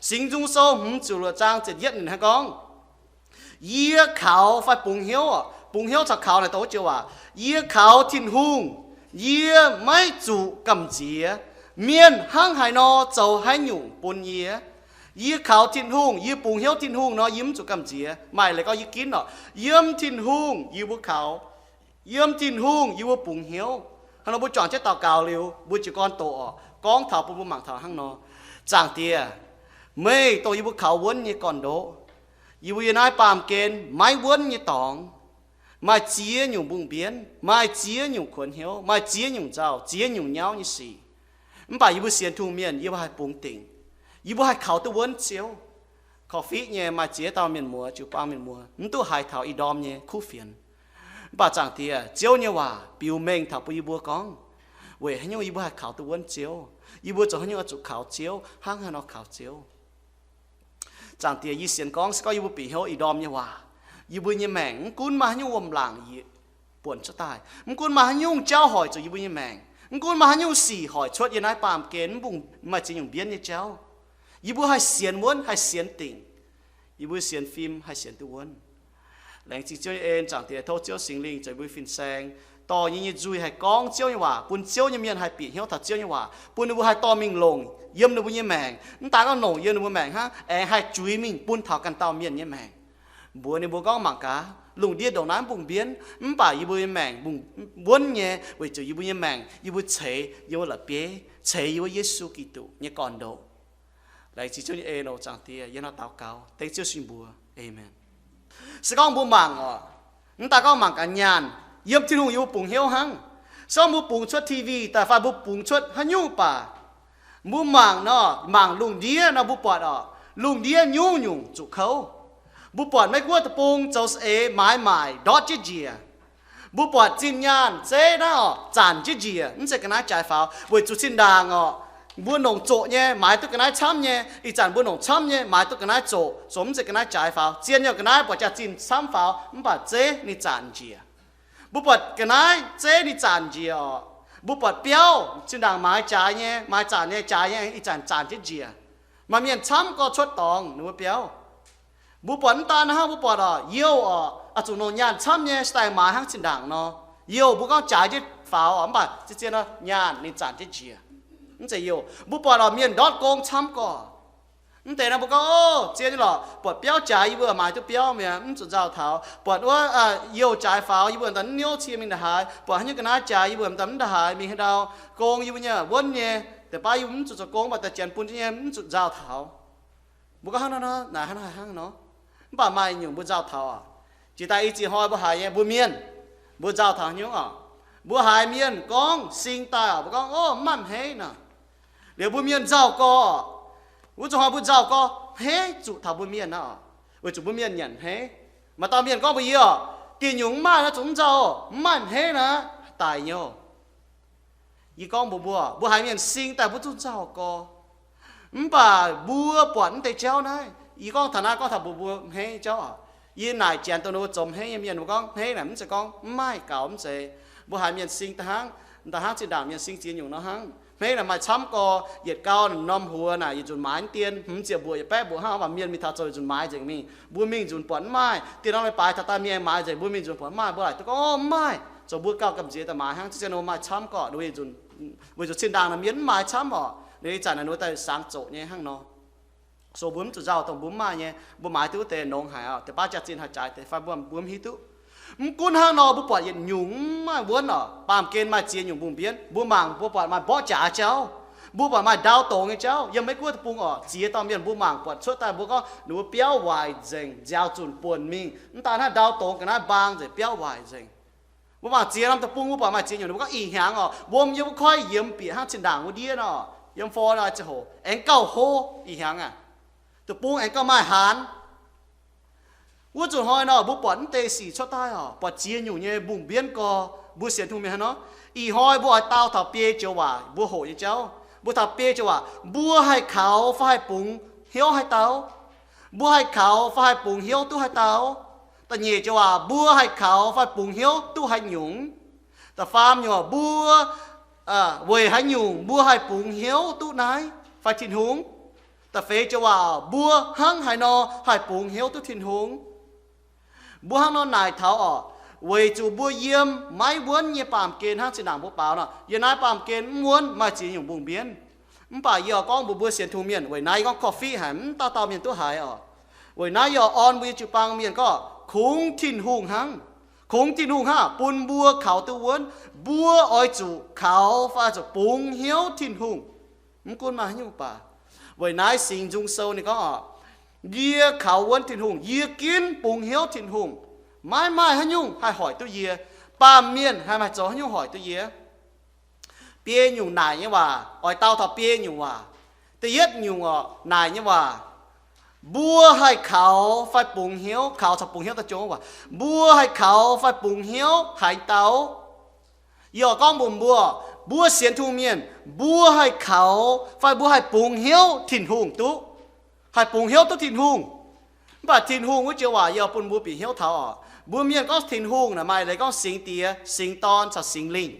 Singx Nzung Sou hmz ziepc luoqc zaang ziepc yietv ninh hnangv gorngv, yie kaux fai bungx hnyouv, bungx hnyouv caux kaux naaic douc joux waac. Yie kaux Tin-Hungh, yie maiv zuqc gamh nziex. Mienh hnangv haaix nor zoux haaix nyungc bun yie, yie kaux Tin-Hungh, yie bungx hnyouv Tin-Hungh nor, yie mv zuqc gamh nziex. Maaih leiz gorngv yie ginv oc, yiem Tin-Hungh yie mbuo kaux, yiem Tin-Hungh yie mbuo bungx hnyouv. Hnangv nor mbuo juangc jienv daux gaux liuz, mbuo jiez gorn doqc oc, gorngv taux bun mbuo mangc taux hnangv nor. Zaangc Diex, meih dongh yie mbuo kaux wuonv nyei gorn-ndoqv. Yie mbuo yiem naaiv baamh gen maiv wuonv nyei dorngx, maaih ziex nyungc mbungh mbienv, maaih ziex nyungc kuonx hnyouv, maaih ziex nyungc nzauh, ziex nyungc nyauv nyei sic. Mv baac yie mbuo sienx Tin-Hungh mienh, yie mbuo haih bungx dingc. Yie mbuo haih kaux duqv wuonv Ziouv. Korv-fiqv nyei maaih ziex dauh mienh muoz, jiu-baang mienh muoz, mv duqv haiz taux ih ndorm nyei kuv fienx. Mv baac Zaangc Diex, Ziouv nyei waac biux mengh taux bun yie mbuo gorngv, weic haaix nyungc yie mbuo haih kaux duqv wuonv Ziouv, yie mbuo zoux haaix nyungc oix zuqc kaux Ziouv, hnangv haaix nor kaux Ziouv. Zaangc Diex, yie sienx gorngv se gorngv yie mbuo bieqc hnyouv ih ndorm nyei waac, yie mbuo nyei maengc mv gunv maaih haaix nyungc wuom-laangc buonc cuotv daaih, mv gunv maaih haaix nyungc jauv hoic zuqc yie mbuo nyei maengc, mv gunv maaih haaix nyungc sic hoic cuotv yiem naaiv baamh gen mv bung maaih ziex nyungc mbienv nyei jauv, yie mbuo haih sienx wuonv, haih sienx dingc. Yie mbuo sienx fim haih sienx duqv wuonv. Laengz zingh Ziouv nyei en, Zaangc Diex, tov Ziouv Singx Lingh zoux yie mbuo fin-saeng, dorh yie nyei nzuih haih gorngv Ziouv nyei waac, bun Ziouv nyei mienh haih bieqc hnyouv taux Ziouv nyei waac, bun ninh mbuo haih dorh mingh longc yiem ninh mbuo nyei maengc. Mv daaih gorngv longc yiem ninh mbuo maengc hnangv, aengx haih juix mingh bun taux ganh dauh mienh nyei maengc. Mbuox ninh mbuo gorngv, mangc gaax, lungh ndiev ndongc naaiv mv bung mbienv, mv baac yie mbuo nyei maengc mv bung wuonv nyei, weic zuqc yie mbuo nyei maengc yie mbuo ceix yiem wuov la'bieiv, ceix yiem wuov Yesu Giduc nyei gorn-ndoqv. Laengz zingh Ziouv nyei en oc, Zaangc Diex, yie hnangv daux gaux dengv Ziouv sin mbuox. Aamen. Se gorngv mbuo mangc oc, mv daaih gorngv mangc gaax nyaanh, yiem Tin-Hungh yie mbuo bungx hnyouv hnangv. Se gorngv mbuo bungx cuotv T V daaih fai mbuo bungx cuotv haaix nyungc baac, mbuo mangc nor, mangc lungh ndiev nor mbuo buatc oc, lungh ndiev nyungc-nyungc zuqc kouv. Mbuo buatc Meiv Guoqv deic-bung zoux saeng-eix maaiz maaic ndortv jienv njiec. Mbuo buatc zinh nyaanh zeiv naaiv oc, zanc jienv njiec, mv zeiz ga'naaiv jaaix faaux, weic zuqc zinh ndaangc oc, mbuo nongc zoqc nyei maaiz duqv ga'naaiv camv nyei, ih zanc mbuo nongc camv nyei maaiz duqv ga'naaiv zoqc, zoqc mv zeiz ga'naaiv jaaix faaux. Zien nyei ga'naaiv buatc jaax-zinh camv faaux, mv baac zeiv ninh zanc njiec. Mbuo buatc ga'naaiv zeiv ninh zanc njiec oc. Mbuo buatc biauv zinh ndaangc maaiz jaaix nyei, maaiz zanc nyei, jaaix nyei, ih zanc zanc jienv njiec. Maaih mienh camv gorx cuotv dorngx ninh mbuo biauv. Mbuo buatc mv daan hnangv, mbuo buatc oc, youh oc, oix zuqc nongc nyaanh camv nyei style maaiz hnangv zinh ndaangc nor. Youh mbuo gorngv jaaix jienv faaux oc, mv baac zien-zien nor nyaanh ninh zanc jienv njiec. Mv zeiz youh. Mbuo buatc oc, mienh ndortv gong camv gorx. Mv deix nor mbuo gorngv, o, zien nyei lorqc, buatc biauv jaaix yie mbuo maaiz duqv biauv mi'aqv, mv zuqc nzauh taux. Buatc wuov youh jaaix faaux yie mbuo m'daaih mv niouv cie mingh nda'haaix. Buatc haaix nyungc ga'naaiv jaaix yie mbuo m'daaih mv nda'haaix mingh haaix ndau. Gong yie mbuo nyei wuonv nyei, deix baav yie mbuo mv zuqc zoux gong, mv baac daaih janx bun jienv nyei, mv zuqc nzauh taux. Mbuo gorngv hnangv nor, naaic hnangv nor, hnangv nor. Mv baac maaih nyungc mbuo nzauh taux oc. Jiex daaih i ziex hnoi mbuo haiz nyei mbuo mienh, mbuo nzauh taux haaix nyungc oc? Mbuo haiz mienh gorngv sing daaih oc, mbuo gorngv, o, mv maaih hmeiv nor. Liuz mbuo mienh nzauh gorx, wuov zuqc hnoi mbuo nzauh gorx hmeiv zuqc taux mbuo mienh nor, weic zuqc mbuo mienh nyanc hmeiv. Maaih dauh mienh gorngv mbuox yie oc, dieh nyungc mv maaih nor zuqc mv nzauh, mv maaih hmeiv nor, daic nyei. Yie gorngv mbuox mbuo, mbuo haiz mienh sing daaih mbuo zungv nzauh gorx. Mv baac mbuo buatc mv deix jauv naaiv, yie gorngv taux naaiv gorngv taux mbuox mbuo hmeiv jauv oc. Yie naaic janx dongh ninh mbuo zoux hmeiv nyei mienh, mbuo gorngv hmeiv naaic mv zeiz gorngv mv maaih gaux, mv zeiz. Mbuo haiz mienh sing daaih hnangv, daaih hnangv zinh ndaangc mienh sing ziex nyungc nor hnangv. Hmeiv naaic maaih camv gorx, yietc gau norm huox naaic yietc nzunc maaiz mv dien, hmz ziepc mbuoqc yietc baeqv mbuoqc hnangv, mv baac mienh mingh taux zoux yietc nzunc maaiz nzengc mingh. Mbuo mingh nzunc buatc mv maaih, dieh norm leiz-baaix taux daaih mienh maaiz nzengc, mbuo mingh nzunc buatc mv maaih, mbuo laaic duqv gorngv, o, mv maaih, zoux mbuo gauh gamh nziex daaih maaiz hnangv. Ziex nor maaih camv gorx, weic zuqc zinh ndaangc naaic mienh mv maaiz camv oc, ninh ih zanc naaic ninh daaih saangx zoqc nyei hnangv nor. So mbuo mv zuqc nzauh dongh mbuo mv maaih nyei, mbuo maaiz duqv wuov deix nongx haic oc, deix baav jaax-zinh haih jaaix deix fai mbuo mv hiuv duqv. Mv gunv hnangv nor, mbuo buatc yietc nyungc mv maaih wuonv oc, baamh gen maaih ziex nyungc mbungh mbienv, mbuo mangc mbuo buatc maaih mborqv jaax jauv, mbuo buatc maaih ndau dongz nyei jauv. Yiem Meiv Guoqv deic-bung oc, ziex dauh mienh mbuo mangc buatc cuotv daaih mbuo gorngv ninh mbuo biauv waaic nzengc, nziaaux zunc buonc mingh, mv daan hnangv ndau dongz ga'naaiv mbaang nzengc, biauv waaic nzengc. Mbuo mangc ziex norm deic-bung mbuo buatc maaih ziex nyungc, ninh mbuo gorngv ih hnyangx oc, wuom yiem wuov koiv yiemx bieqc hnangv zinh ndaangc wuov ndiev nor, yiem for nor ziouc hoc aengx gauh hlo. Ih hnyangx aac, deic-bung aengx gauh maaih haanz. Wuov zuqc hnoi nor mbuo buatc mv deix sic cuotv daaih oc, buatc ziex nyungc nyei mbungh mbienv gorx. Mbuo sienx Tin-Hungh mienh hnangv nor, ih hnoi mbuo oix dau taux biei joux waac mbuo hoqc nyei jauv. Mbuo taux biei joux waac, mbuo haih kaux fai haih bungx hnyouv haaix dauh? Mbuo haih kaux fai haih bungx hnyouv duqv haaix dauh? Da'nyeic joux waac, mbuo haih kaux fai bungx hnyouv duqv haaix nyungc? Da'faam nyungc, mbuo weic haaix nyungc mbuo haih bungx hnyouv duqv naaiv fai Tin-Hungh? Da'feix joux waac, mbuo hnangv haaix nor haih bungx hnyouv duqv Tin-Hungh? Mbuo hnangv nor naaic taux orqc, weic zuqc mbuo yiem maiv wuonv nyei baamh gen hnangv zinh ndaangc mbuo baaux nor. Yiem naaiv baamh gen mv wuonv, maaih ziex nyungc mbungh mbienv. Mv baac yie oix gorngv mbuox mbuo sienx Tin-Hungh mienh, weic naaiv gorngv korv-fiqv haic, mv dauh dauh mienh duqv haiz orqc. Weic naaiv yie oix orn mbuo nyei jiu-baang mienh gorngv kungx Tin-Hungh hnangv. Kungx Tin-Hungh hnangv bun mbuo kaux duqv wuonv. Mbuo oix zuqc kaux fai zuqc bungx hnyouv Tin-Hungh. Mv gunv maaih haaix nyungc baac, weic naaiv Singx Nzung Sou ninh gorngv orqc, yie kaux wuonv Tin-Hungh, yie ginv bungx hnyouv Tin-Hungh. Maiv maaih haaix nyungc haih hoic duqv yie. Baamh mienh haih maaih zoux haaix nyungc hoic duqv yie? Biei nyungc naaic nyei waac, oix dau taux biei nyungc waac. Da'yietv nyungc orqc, naaic nyei waac, mbuo haih kaux fai bungx hnyouv, kaux caux bungx hnyouv daaih jong waac, mbuo haih kaux fai bungx hnyouv haaix dauh? Yie oix gorngv mbuox mbuo, mbuo sienx Tin-Hungh mienh, mbuo haih kaux fai mbuo haih bungx hnyouv Tin-Hungh duqv. Haih bungx hnyouv duqv Tin-Hungh. Mv baac Tin-Hungh wuov joux waac yie oix bun mbuo bieqc hnyouv taux orqc, mbuo mienh gorngv Tin-Hungh naaic maaih leiz gorngv Singx Diex, Singx Dorn caux Singx Lingh.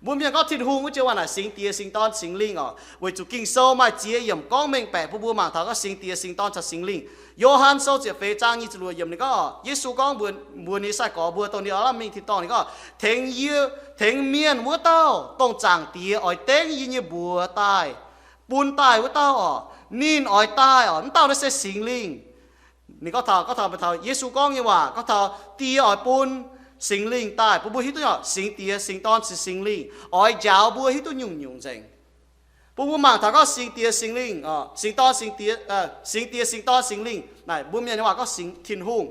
Mbuo mienh gorngv Tin-Hungh wuov joux waac naaic Singx Diex, Singx Dorn, Singx Lingh orqc. Weic zuqc Ging-Sou maaih ziex yiemc gorngv mengh baeqc bun mbuo mangc taux gorngv Singx Diex, Singx Dorn caux Singx Lingh. Yo^han Sou ziepc feix zaang nyic ziepc luoqc yiemc ninh gorngv orqc, Yesu gorngv mbuox, mbuox ninh sai-gorx mbuo dongh ninh oix lamh mingh tin-dorngh, ninh gorngv, tengx yie, tengx mienh wuov dauh dongh Zaangc Diex oix dengv yie nyei mbuox daaih bun daaih wuov dauh orqc, ninh oix daaih orqc. Mv dauh naaiv se Singx Lingh. Ninh gorngv taux, gorngv taux, taux Yesu gorngv nyei waac, gorngv taux Die oix bun Singx Lingh daaih bun mbuo hiuv duqv orqc, Singx Diex, Singx Dorn caux Singx Lingh oix njaaux mbuo hiuv duqv nyungc-nyungc nzengc. Bun mbuo mangc taux gorngv Singx Diex, Singx Lingh, Singx Dorn, Singx Diex, Singx Diex, Singx Dorn, Singx Lingh naaic mbuo mienh nyei waac gorngv Singx, Tin-Hungh.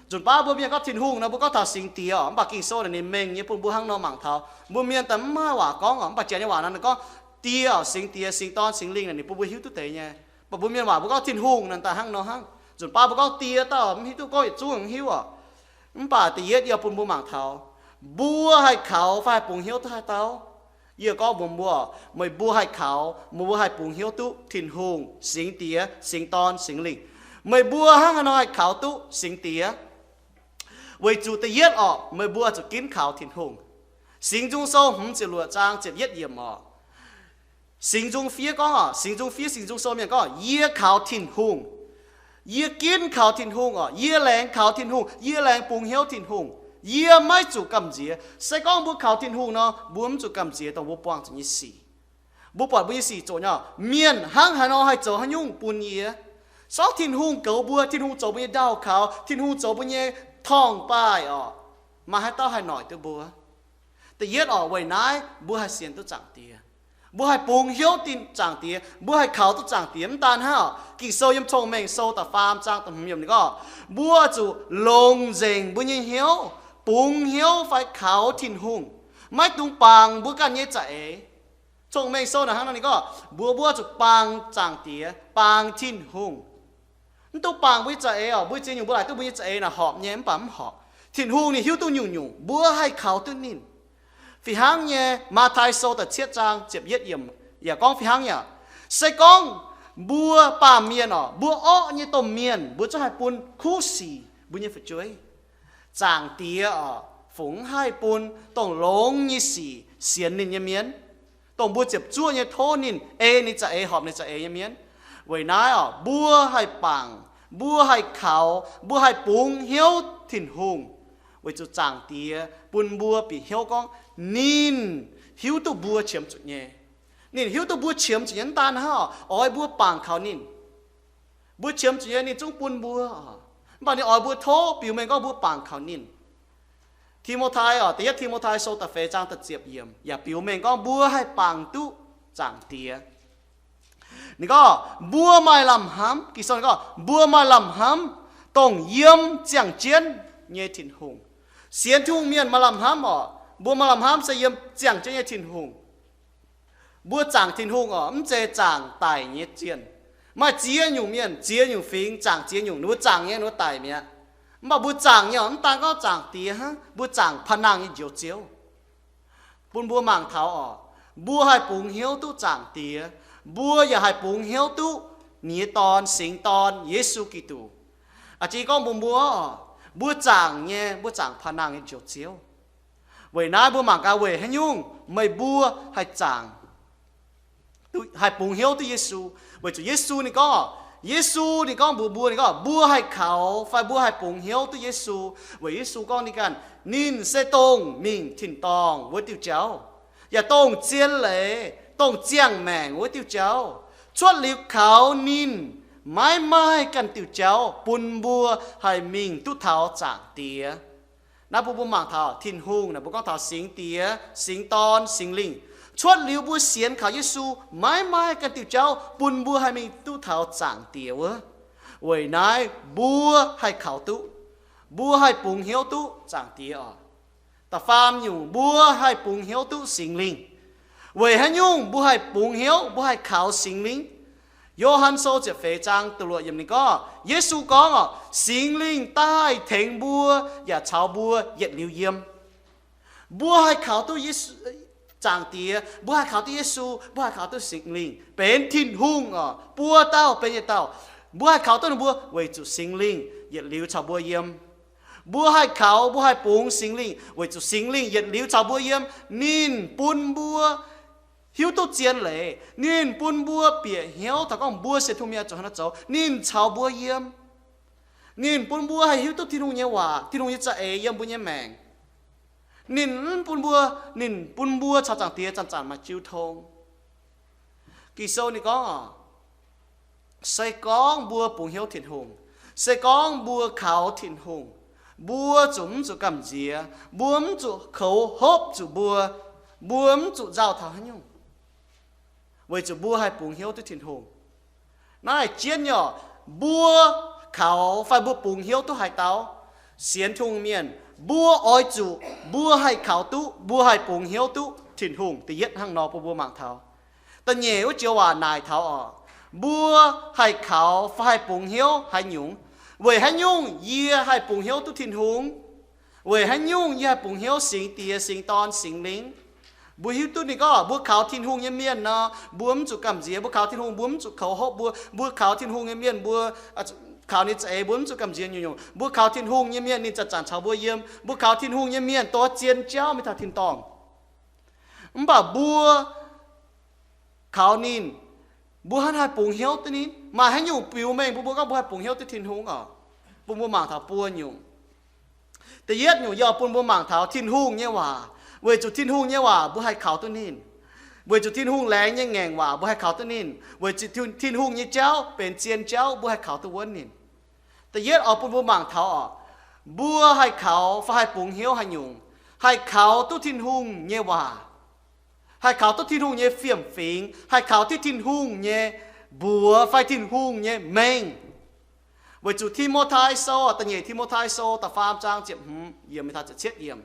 Nzunc baav mbuo mienh gorngv Tin-Hungh nor, mbuo gorngv taux Singx Diex orqc, mv baac Ging-Sou naaic ninh mengh nyei bun mbuo hnangv nor mangc taux. Mbuo mienh daaih mv maaih waac gorngv orqc, mv baac janx nyei waac nor ninh gorngv Die orqc, Singx Diex, Singx Dorn, Singx Lingh naaic ninh bun mbuo hiuv duqv deix nyei. Mv baac mbuo mienh waac mbuo gorngv Tin-Hungh naaic daaih hnangv nor hnangv. Nzunc baav mbuo gorngv Die dauh mv hiuv duqv, gorngv yietc zungv mv hiuv orqc. Mv baac da'yietv yie bun mbuo mangc taux, mbuo haih kaux fai haih bungx hnyouv duqv haaix dauh? Yie gorngv mbuox mbuo, meih mbuo haih kaux, meih mbuo haih bungx hnyouv duqv Tin-Hungh, Singx Diex, Singx Dorn, Singx Lingh. Meih mbuo hnangv haaix nor haih kaux duqv Singx Diex? Weic zuqc da'yietv orqc, meih mbuo zuqc ginv kaux Tin-Hungh. Singx Nzung Sou hmz ziepc luoqc zaang ziepc yietv yiemc orqc, Singx Nzung Fiev gorngv orqc, Singx Nzung Fiev, Singx Nzung Sou mienh gorngv, yie kaux Tin-Hungh. Yie ginv kaux Tin-Hungh orqc, yie laengz kaux Tin-Hungh, yie laengz bungx hnyouv Tin-Hungh. Yie maiv zuqc gamh nziex. Se gorngv mbuo kaux Tin-Hungh nor, mbuo mv zuqc gamh nziex dongh mbuo buangh zuqc nyei sic. Mbuo buatc mbuo nyei sic zoqc nyei, mienh hnangv haaix nor haih zoux haaix nyungc bun yie? Sortv Tin-Hungh goux mbuo, Tin-Hungh zoux mbuo nyei ndaauh kaux, Tin-Hungh zoux mbuo nyei torngv-baaih orqc, maaih haaix dauh haih noic duqv mbuo? Da'yietv orqc, weic naaiv mbuo haih sienx duqv Zaangc Diex. Mbuo haih bungx hnyouv Zaangc Diex, mbuo haih kaux duqv Zaangc Diex. Mv daan hnangv orqc, Ging-Sou yiem Cong-Mengh Sou da'faam zaang da'hmz yiemc ninh gorngv, mbuo zuqc longc nzengc mbuo nyei hnyouv bungx hnyouv fai kaux Tin-Hungh. Maiv dungx bangc mbuo ganh nyei za'eix. Cong-Mengh Sou naaic hnangv nor ninh gorngv, mbuo, mbuo zuqc bangc Zaangc Diex, bangc Tin-Hungh. Mv dungx bangc mbuo nyei za'eix orqc. Mbuo ziex nyungc mbuo laaic duqv mbuo nyei za'eix naaic horpc nyei, mv baac mv horpc. Tin-Hungh ninh hiuv duqv nyungc-nyungc, mbuo haih kaux duqv ninh. Fih hnangv nyei, Matv^tai Sou da'cietv zaang ziepc yietv yiemc yaac gorngv fih hnangv nyei. Se gorngv mbuo baamh mienh orqc, mbuo orqv nyei domh mienh, mbuo zungv haih bun kuv sic mbuo nyei fu'jueiv. Zaangc Diex orqc, fungc mv haih bun dongh longx nyei sic sienx ninh nyei mienh, dongh mbuo ziepc zuoqv nyei tov ninh, ei ninh za'eix, horpc ninh za'eix nyei mienh. Weic naaiv orqc, mbuo haih bangc, mbuo haih kaux, mbuo haih bungx hnyouv Tin-Hungh, weic zuqc Zaangc Diex bun mbuo bieqc hnyouv gorngv ninh hiuv duqv mbuo qiemx zuqc nyei. Ninh hiuv duqv mbuo qiemx zuqc nyei. Mv daan hnangv orqc, oix mbuo bangc kaux ninh. Mbuo qiemx zuqc nyei ninh zungv bun mbuo. Mv baac ninh oix mbuo tov biux mengh gorngv mbuo bangc kaux ninh. Ti^mo^tai orqc, da'yietv Ti^mo^tai Sou da'feix zaang da'ziepc yiemc yaac biux mengh gorngv mbuo haih bangc duqv Zaangc Diex. Ninh gorngv mbuo maaih lamh hnamv, Ging-Sou ninh gorngv mbuo maaih lamh hnamv dongh yiem ziangh jienv nyei Tin-Hungh. Sienx Tin-Hungh mienh maaih lamh hnamv orqc, mbuo maaih lamh hnamv se yiem ziangh jienv nyei Tin-Hungh. Mbuo zaangc Tin-Hungh orqc, mv zeiz zaangc daic nyei zienh. Maaih ziex nyungc mienh, ziex nyungc fingx zaangc ziex nyungc, ninh mbuo zaangc nyei ninh mbuo daic mi'aqv. Mv baac mbuo zaangc nyei orqc, mv daan gorngv Zaangc Diex hnangv, mbuo zaangc paa nangh nyei Njoux Ziouv. Bun mbuo mangc taux orqc, mbuo haih bungx hnyouv duqv Zaangc Diex, mbuo yaac haih bungx hnyouv duqv ninh nyei Dorn, Singx Dorn, Yesu Giduc. A'jang gorngv mbuox mbuo orqc, mbuo zaangc nyei, mbuo zaangc paa nangh nyei Njoux Ziouv. Weic naaiv mbuo mangc gaax weic haaix nyungc meih mbuo haih zaangc. haih bungx hnyouv duqv Yesu. Weic zuqc Yesu ninh gorngv, Yesu ninh gorngv mbuox mbuo, ninh gorngv mbuo haih kaux fai mbuo haih bungx hnyouv duqv Yesu. Weic Yesu gorngv ninh ganh, ninh se dongh mingh tin-dorngh wuov diuh jauv, yaac dongh zien leiz, dongh ziangh maengc wuov diuh jauv. Cuotv liuz kaux ninh, maiv maaih ganh diuh jauv bun mbuo haih mingh duqv taux Zaangc Diex. Naaiv bun mbuo mangc taux Tin-Hungh naaic, mbuo gorngv taux Singx Diex, Singx Dorn, Singx Lingh. Cuotv liuz mbuo sienx kaux Yesu, maiv maaih ganh diuh jauv bun mbuo haih mingh duqv taux Zaangc Diex wuov. Weic naaiv mbuo haih kaux duqv, mbuo haih bungx hnyouv duqv Zaangc Diex oc. Da'faam nyungc, mbuo haih bungx hnyouv duqv Singx Lingh. Weic haaix nyungc mbuo haih bungx hnyouv, mbuo haih kaux Singx Lingh? Yo^han Sou ziepc feix zaang da'luoqc yiemc ninh gorngv, Yesu gorngv oc, Singx Lingh daaih tengx mbuo yaac caux mbuo yietc liuz yiem. Mbuo haih kaux duqv Yesu, Zaangc Diex, mbuo haih kaux duqv Yesu, mbuo haih kaux duqv Singx Lingh benx Tin-Hungh oc, buo dauh benx yietc dauh. Mbuo haih kaux duqv ninh mbuo weic zuqc Singx Lingh yietc liuz caux mbuo yiem. Mbuo haih kaux, mbuo haih bungx Singx Lingh weic zuqc Singx Lingh yietc liuz caux mbuo yiem. Ninh bun mbuo hiuv duqv zien leiz. Ninh bun mbuo bieqc hnyouv taux gorngv mbuo sienx Tin-Hungh mienh zuqc haaix nor zoux. Ninh caux mbuo yiem. Ninh bun mbuo haih hiuv duqv Tin-Hungh nyei waac, Tin-Hungh nyei za'eix yiem mbuo nyei maengc. Ninh mv bun mbuo, ninh bun mbuo caux Zaangc Diex zanc-zanc maaih jiu tong. Ging-Sou ninh gorngv, se gorngv mbuo bungx hnyouv Tin-Hungh, se gorngv mbuo kaux Tin-Hungh, mbuo zuqc mv zuqc gamh nziex, mbuo mv zuqc koux hopv zuqc mbuo, mbuo mv zuqc nzauh taux haaix nyungc, weic zuqc mbuo haih bungx hnyouv duqv Tin-Hungh. Naaiv jienv nyei oc, mbuo kaux fai mbuo bungx hnyouv duqv haaix dauh? Sienx Tin-Hungh mienh, mbuo oix zuqc mbuo haih kaux duqv, mbuo haih bungx hnyouv duqv Tin-Hungh. Da'yietv hnangv nor bun mbuo mangc taux. Da'nyeic wuov joux waac naaic taux oc, mbuo haih kaux fai haih bungx hnyouv haaix nyungc? Weic haaix nyungc yie haih bungx hnyouv duqv Tin-Hungh? Weic haaix nyungc yie haih bungx hnyouv Singx Diex, Singx Dorn, Singx Lingh? Mbuo hiuv duqv ninh gorngv, mbuo kaux Tin-Hungh nyei mienh nor, mbuo mv zuqc gamh nziex. Mbuo kaux Tin-Hungh, mbuo mv zuqc koux hopv. Mbuo, mbuo kaux Tin-Hungh nyei mienh, mbuo kaux ninh za'eix, mbuo mv zuqc gamh nziex nyungc-nyungc. Mbuo kaux Tin-Hungh nyei mienh, ninh zanc-zanc caux mbuo yiem. Mbuo kaux Tin-Hungh nyei mienh, dongh zien jauv mingh taux tin-dorngh. Mv baac mbuo kaux ninh, mbuo hnangv haih bungx hnyouv duqv ninh? Maaih haaix nyungc biux mengh bun mbuo gorngv mbuo haih bungx hnyouv duqv Tin-Hungh oc? Bun mbuo mangc taux buo nyungc. Da'yietv nyungc yaac bun mbuo mangc taux Tin-Hungh nyei waac. Weic zuqc Tin-Hungh nyei waac mbuo haih kaux duqv ninh. Weic zuqc Tin-Hungh laengz nyei ngaengc waac mbuo haih kaux duqv ninh. Weic zuqc Tin-Hungh nyei jauv benx zien jauv, mbuo haih kaux duqv wuonv ninh. Da'yietv oix bun mbuo mangc taux oc, mbuo haih kaux fai haih bungx hnyouv haaix nyungc? Haih kaux duqv Tin-Hungh nyei waac, haih kaux duqv Tin-Hungh nyei fiem-fingx, haih kaux duqv Tin-Hungh nyei mbuox fai Tin-Hungh nyei mengh. Weic zuqc Ti^mo^tai Sou, da'nyeic Ti^mo^tai Sou da'faam zaang ziepc hmz yiemc mingh taux ziepc cietv yiemc,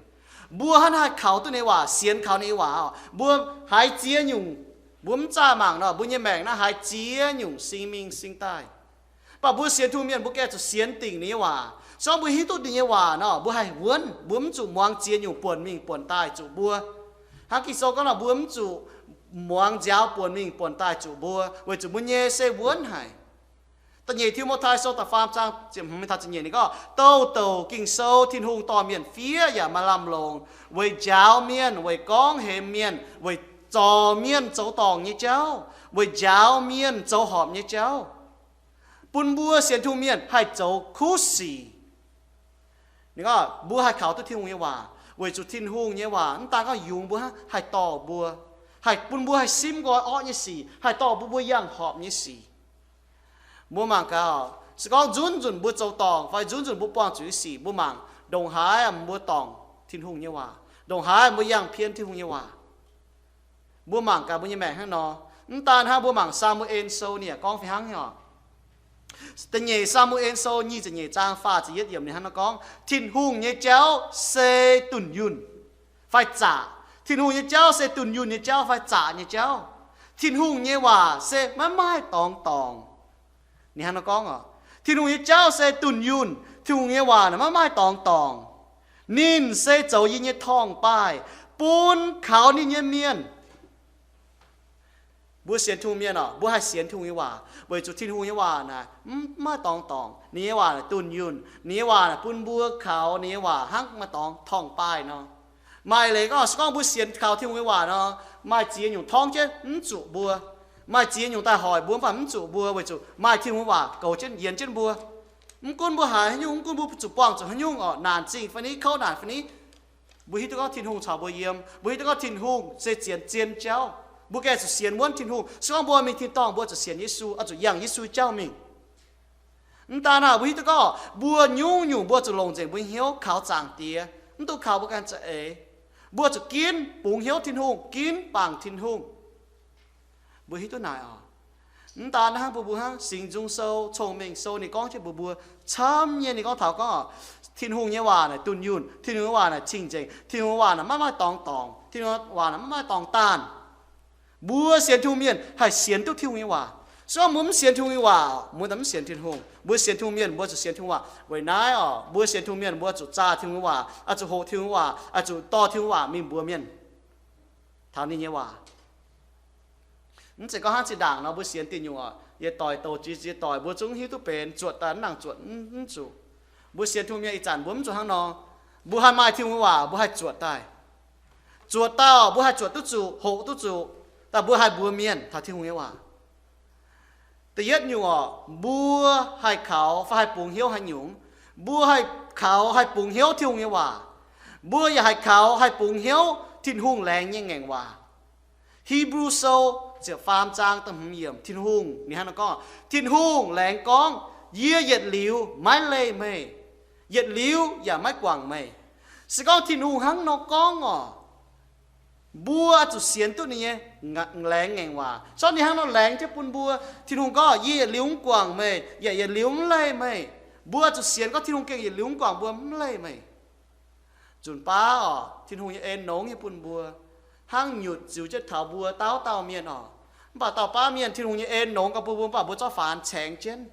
mbuo hnangv haih kaux duqv ninh nyei waac, sienx kaux ninh nyei waac oc, mbuo haiz ziex nyungc, mbuo mv zaah mangc nor, mbuo nyei maengc naaiv haiz ziex nyungc sing mingh sing daaih. Mv baac mbuo sienx Tin-Hungh mienh mbuo gengh zuqc sienx dingc ninh nyei waac. Se gorngv mbuo hiuv duqv ninh nyei waac nor, mbuo haih wuonv, mbuo mv zuqc muangx ziex nyungc buonc mingh buonc daaih zuqc mbuo. Hnangv Ging-Sou gorngv nor, mbuo mv zuqc muangx nziaaux buonc mingh buonc daaih zuqc mbuo, weic zuqc mbuo nyei se wuonv haic. Da'nyeic Ti^mo^tai Sou da'faam zaang ziepc hmz mingh taux ziepc nyeic ninh gorngv, douh douc Ging-Sou Tin-Hungh dorh mienh fiev yaac maaih lamh longc weic njaaux mienh, weic gorngv hemx mienh, weic zorc mienh zoux dorngc nyei jauv, weic njaaux mienh zoux horpc nyei jauv, bun mbuo sienx Tin-Hungh mienh haih zoux kuv sic. Ninh gorngv mbuo haih kaux duqv Tin-Hungh nyei waac, weic zuqc Tin-Hungh nyei waac mv daan gorngv yungz mbuo hnangv, haih dorh mbuo, haih bun mbuo haih simv nqoi orqv nyei sic, haih dorh bun mbuo yangh horpc nyei sic. Mbuo mangc gaax, se gorngv nzunc nzunc mbuo zoux dorngc fai nzunc nzunc mbuo buangh zuqc nyei sic, mbuo mangc ndongc haaix mbuo dorngc Tin-Hungh nyei waac, ndongc haaix mbuo yangh pien Tin-Hungh nyei waac. Mbuo mangc gaax mbuo nyei maengc hnangv nor. Mv daan hnangv, mbuo mangc Saa^mu^en Sou ninh yaac gorngv fih hnangv nyei oc. Da'nyeic Saa^mu^en Sou nyic ziepc nyeic zaang faah ziepc yietv yiemc ninh hnangv nor gorngv, Tin-Hungh nyei jauv se dunh yunh fai zaqc. Tin-Hungh nyei jauv se dunh yunh nyei jauv fai zaqc nyei jauv. Tin-Hungh nyei waac se maiv maaih dorngx dorngc. Ninh hnangv nor gorngv oc, Tin-Hungh nyei jauv se dunh yunh, Tin-Hungh nyei waac naaic maiv maaih dorngx dorngc. Ninh se zoux yie nyei torngv-baaih bun kaux ninh nyei mienh. Mbuo sienx Tin-Hungh mienh oc, mbuo haih sienx Tin-Hungh nyei waac weic zuqc Tin-Hungh nyei waac naaic mv maaih dorngx dorngc. Ninh nyei waac naaic dunh yunh, ninh nyei waac naaic bun mbuo kaux ninh nyei waac hnangv maaih dorngx torngv-baaih nor. Maaih leiz gorngv, se gorngv mbuo sienx kaux Tin-Hungh nyei waac nor, maaih ziex nyungc torngv jienv mv zuqc mbuo. Maaih ziex nyungc daaih hoic mbuo, mv baac mv zuqc mbuo, weic zuqc maaih Tin-Hungh waac goux jienv, yienx jienv mbuo. Mv gunv mbuo haiz haaix nyungc, mv gunv mbuo zuqc buangh zuqc haaix nyungc orqc, naanc zingh fai ni, kouv naanc fai ni, mbuo hiuv duqv gorngv Tin-Hungh caux mbuo yiem. Mbuo hiuv duqv gorngv Tin-Hungh se zien, zien jauv. Mbuo gengh zuqc sienx wuonv Tin-Hungh. Se gorngv mbuo mingh tin-dorngh, mbuo zuqc sienx Yesu, oix zuqc yangh Yesu jauv mingh. Mv daan naaic, mbuo hiuv duqv gorngv mbuo nyungc-nyungc mbuo zuqc longc nzengc mbuo hnyouv kaux Zaangc Diex, mv dungx kaux mbuo ganh za'eix. Mbuo zuqc ginv bungx hnyouv Tin-Hungh, ginv bangc Tin-Hungh. Mbuo hiuv duqv naaic oc. Mv daan hnangv, mbuo mbuo hnangv Singx Nzung Sou, Cong-Mengh Sou, ninh gorngv jienv mbuox mbuo camv nyei. Ninh gorngv taux gorngv oc, Tin-Hungh nyei waac naaic dunh yunh, Tin-Hungh nyei waac naaic cing-nzengc, Tin-Hungh waac naaic maiv maaih dorngx dorngc, Tin-Hungh waac naaic maiv maaih dorngx daanh. Mbuo sienx Tin-Hungh mienh haih sienx duqv Tin-Hungh nyei waac. Se gorngv mbuo mv sienx Tin-Hungh nyei waac, mbuo daaih mv sienx Tin-Hungh. Mbuo sienx Tin-Hungh mienh, mbuo zuqc sienx Tin-Hungh waac. Weic naaiv oc, mbuo sienx Tin-Hungh mienh, mbuo zuqc zaah Tin-Hungh waac, oix zuqc hoqc Tin-Hungh waac, oix zuqc dorh Tin-Hungh waac mingh mbuox mienh, taux ninh nyei waac. Mv zeiz gorngv hnangv zinh ndaangc nor mbuo sienx diuh nyungc oc, yietc doic douc jiex ziex doic, mbuo zungv hiuv duqv benx, zuotc daaih mv nangc zuotc, mv zuqc. Mbuo sienx Tin-Hungh mienh ih zanc mbuo mv zuqc hnangv nor. Mbuo haih maaih Tin-Hungh waac, mbuo haih zuotc daaih. Zuotc daaih oc, mbuo haih zuotc duqv zuqc, hoqc duqv zuqc, daaih mbuo haih mbuox mienh taux Tin-Hungh nyei waac. Da'yietv nyungc oc, mbuo haih kaux fai haih bungx hnyouv haaix nyungc? Mbuo haih kaux haih bungx hnyouv Tin-Hungh nyei waac. Mbuo yaac haih kaux haih bungx hnyouv Tin-Hungh laengz nyei ngaengc waac. Hipv^lu Sou ziepc faam zaang da'hmz yiemc, Tin-Hungh ninh hnangv nor gorngv, Tin-Hungh laengz gorngv, Yie yietc liuz maiv leih meih, yietc liuz yaac maiv guangc meih. Se gorngv Tin-Hungh hnangv nor gorngv oc, mbuo zuqc sienx duqv ninh nyei laengz ngaengc waac. Zorqv ninh hnangv nor laengz jienv bun mbuo. Tin-Hungh gorngv, Yie yietc liuz mv guangc meih, yaac yietc liuz mv leih meih. Mbuo zuqc sienx gorngv Tin-Hungh gengh yietc liuz mv guangc mbuo, mv leih meih. Nzunc baav oc, Tin-Hungh nyei en nongx nyei bun mbuo, hnangv nyutc ziux jienv taux mbuo dauh dauh mienh oc. Mv baac dauh baav mienh Tin-Hungh nyei en nongx gauh bun mbuo, mv baac mbuo zorqv faanx caengx jienv,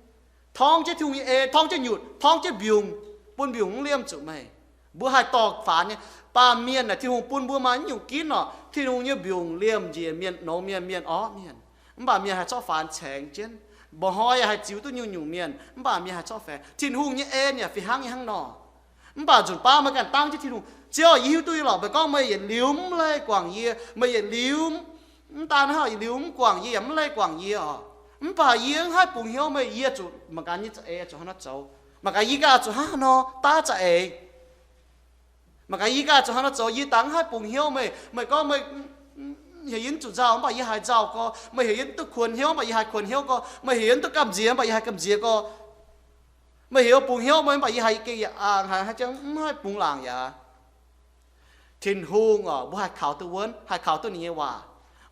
torngv jienv Tin-Hungh nyei en, torngv jienv nyutc, torngv jienv mbiungc, bun mbiungc mv liemh zuqc meih. Mbuo haih dorh faanx nyei. Baamh mienh naaic, Tin-Hungh bun mbuo maaih nyungc ginv oc, Tin-Hungh nyei mbiungc liemh njiec mienh, nongx mienh, mienh orv mienh. Mv baac mienh haih zorqv faanx caengx jienv. Mba'hnoi yaac haih ziux duqv nyungc-nyungc mienh, mv baac mienh haih zorqv faanx. Tin-Hungh nyei en yaac fih hnangv nyei hnangv nor. Mv baac nzunc baav meih ganh dangv jienv Tin-Hungh, Ziouv, yie hiuv duqv nyei lorqc, meih gorngv meih yietc liuz mv leih guangc yie, meih yietc liuz, mv daan hnangv, yietc liuz mv guangc yie yaac mv leih guangc yie oc. Mv baac yie mv haih bungx hnyouv meih, yie zuqc mangc gaax nyei za'eix zuqc hnangv nor zoux. Mangc gaax yie ganh zuqc hnangv nor daav za'eix. Mangc gaax yie ganh zuqc hnangv nor zoux, yie dangh mv haih bungx hnyouv meih. Meih gorngv meih heuc yie mv zuqc nzauh, mv baac yie haiz nzauh gorx. Meih heuc yie mv duqv kuonx hnyouv, mv baac yie haiz kuonx hnyouv gorx. Meih heuc yie mv duqv gamh nziex, mv baac yie haiz gamh nziex gorx. Meih heuc bungx hnyouv meih, mv baac yie haiz gengh yaac haiz jangv mv haih bungx laangc yaac. Tin-Hungh oc, mbuo haih kaux duqv wuonv, haih kaux duqv ninh nyei waac,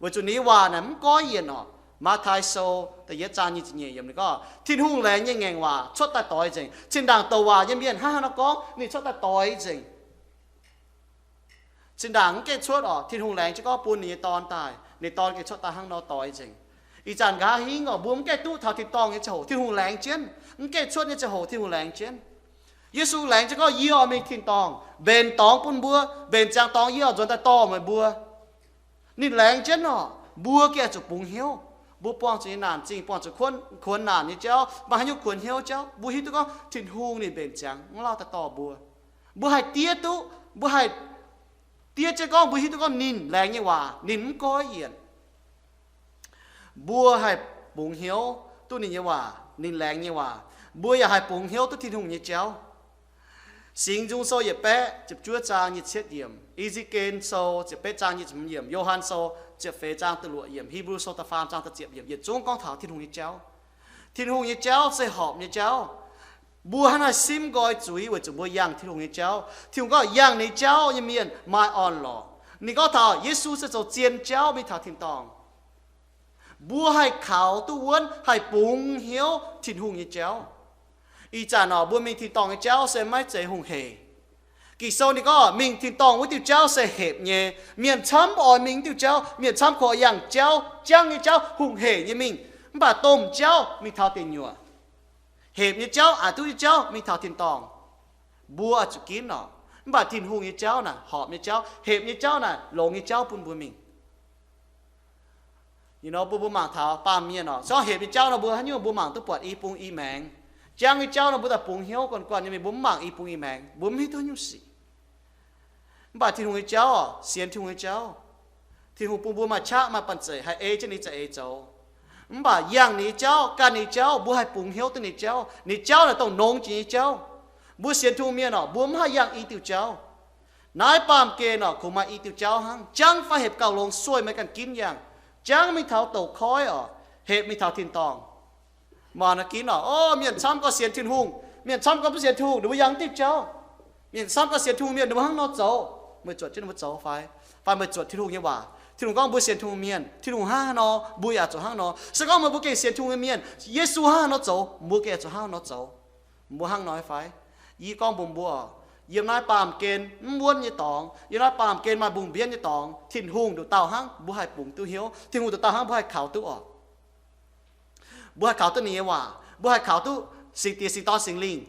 weic zuqc ninh nyei waac naaic mv goiv yienc oc. Matv^tai Sou da'yietv zaang nyic ziepc nyeic yiemc ninh gorngv, Tin-Hungh laengz nyei ngaengc waac cuotv daaih doix nzengc. Zinh ndaangc douc waac nyei mienh hnangv haaix nor gorngv, ninh cuotv daaih doix nzengc. Zinh ndaangc mv gaengh cuotv oc, Tin-Hungh laengz jienv gorngv bun ninh nyei Dorn daaih, ninh Dorn gengh cuotv daaih hnangv nor doix nzengc. Ih zanc nqa'haav hingv oc, mbuo mv gaengh duqv taux tin-dorngh nyei ziangh hoc Tin-Hungh laengz jienv. Mv gaengh cuotv nyei ziangh hoc Tin-Hungh laengz jienv. Yesu laengz jienv gorngv, Yie oix mingh tin-dorngh mbenc dorngx bun mbuo, mbenc ziangx dorngx yie oix nzuonx daaih dorh meih mbuo. Ninh laengz jienv oc, mbuo gengh zuqc bungx hnyouv. Mbuo buangh zuqc nyei naanc zingh, buangh zuqc kuonx naanc nyei jauv, maaih haaix nyungc kuonx hnyouv jauv, mbuo hiuv duqv gorngv Tin-Hungh ninh mbenc ziangx mv lauh daaih dorh mbuo. Mbuo haih diev duqv, mbuo haih diev jienv gorngv mbuo hiuv duqv gorngv ninh laengz nyei waac ninh mv goiv yienc. Mbuo haih bungx hnyouv duqv ninh nyei waac, ninh laengz nyei waac. Mbuo yaac haih bungx hnyouv duqv Tin-Hungh nyei jauv. Singx Nzung Sou yietc baeqv ziepc juov zaang nyic ziepc yietv yiemc, E^se^ken Sou ziepc betv zaang nyic ziepc hmz yiemc, Yo^han Sou ziepc feix zaang da'luoqc yiemc, Hipv^lu Sou da'faam zaang da'ziepc yiemc, yietc zungv gorngv taux Tin-Hungh nyei jauv. Tin-Hungh nyei jauv se horpc nyei jauv. Mbuo hnangv naaiv simv nqoi zuiz weic zuqc mbuo yangh Tin-Hungh nyei jauv. Tin-Hungh gorngv yangh ninh jauv nyei mienh maaih orn-lorqc. Ninh gorngv taux Yesu se zoux zien jauv mingh taux tin-dorngh. Mbuo haih kaux duqv wuonv, haih bungx hnyouv Tin-Hungh nyei jauv. Ih zanc oc, mbuo mingh tin-dorngh nyei jauv se maiv zeiz hungh hec. Ging-Sou ninh gorngv mingh tin-dorngh wuov diuh jauv se hepc nyei. Mienh camv oix mingh diuh jauv, mienh camv koi yangh jauv, jangv nyei jauv, hungh hec nyei mingh. Mv baac domh jauv mingh taux deic nyuoqc. Hepc nyei jauv, aqc duqv nyei jauv mingh taux tin-dorngh. Mbuo zuqc ginv oc. Mv baac Tin-Hungh nyei jauv naaic horpc nyei jauv, hepc nyei jauv naaic longx nyei jauv bun mbuo mingh. Ih nor mbuo, mbuo mangc taux baamh mienh oc, se gorngv hepc nyei jauv nor mbuo haaix nyungc mbuo mangc duqv buatc i bung i maengx. Jangv nyei jauv nor mbuo daaih bungx hnyouv guanh guanh nyei mingh, mbuo mv mangc i bung i maengx, mbuo mv hiuv duqv nyungc sic. Mv baac Tin-Hungh nyei jauv oc, sienx Tin-Hungh nyei jauv, Tin-Hungh bun mbuo maaih qaqv maaih banh zeic haih ei jienv ninh za'eix zoux. Mv baac yangh ninh nyei jauv, gan ninh nyei jauv, mbuo haih bungx hnyouv duqv ninh nyei jauv. Ninh nyei jauv naaic dongh nongx jiex nyei jauv. Mbuo sienx Tin-Hungh mienh orqc, mbuo mv haih yangh i diuh jauv. Naaiv baamh gen orqc, kungx maaih i diuh jauv hnangv. Jangv fai hepc gauh longx sueih meih ganh ginv yangh. Jangv mingh taux douz-koiv orqc, hepc mingh taux tin-dorngh. Maaih nor ginv orqc, o, mienh camv gorngv sienx Tin-Hungh, mienh camv gorngv mv sienx Tin-Hungh, ninh mbuo yangh diuh jauv. Mienh camv gorngv sienx Tin-Hungh mienh, ninh mbuo hnangv nor zoux. Meih zuotc jienv ninh mbuo zoux fai? Fai meih zuotc Tin-Hungh nyei waac? Tin-Hungh gorngv mbuo sienx Tin-Hungh mienh, Tin-Hungh hnangv haaix nor, mbuo yaac zuqc hnangv nor. Se gorngv meih mbuo gengh sienx Tin-Hungh nyei mienh, Yesu hnangv haaix nor zoux, mbuo gengh zuqc hnangv haaix nor zoux. Mbuo hnangv nor fai? Yie gorngv mbuox mbuo, yiem naaiv baamh gen mv wuonv nyei dorngx, yiem naaiv baamh gen maaih mbungh mbienv nyei dorngx, Tin-Hungh nduqc dauh hnangv mbuo haih bungx duqv hnyouv, Tin-Hungh nduqc dauh hnangv mbuo haih kaux duqv orqc. Mbuo haih kaux duqv ninh nyei waac, mbuo haih kaux duqv Singx Diex, Singx Dorn, Singx Lingh.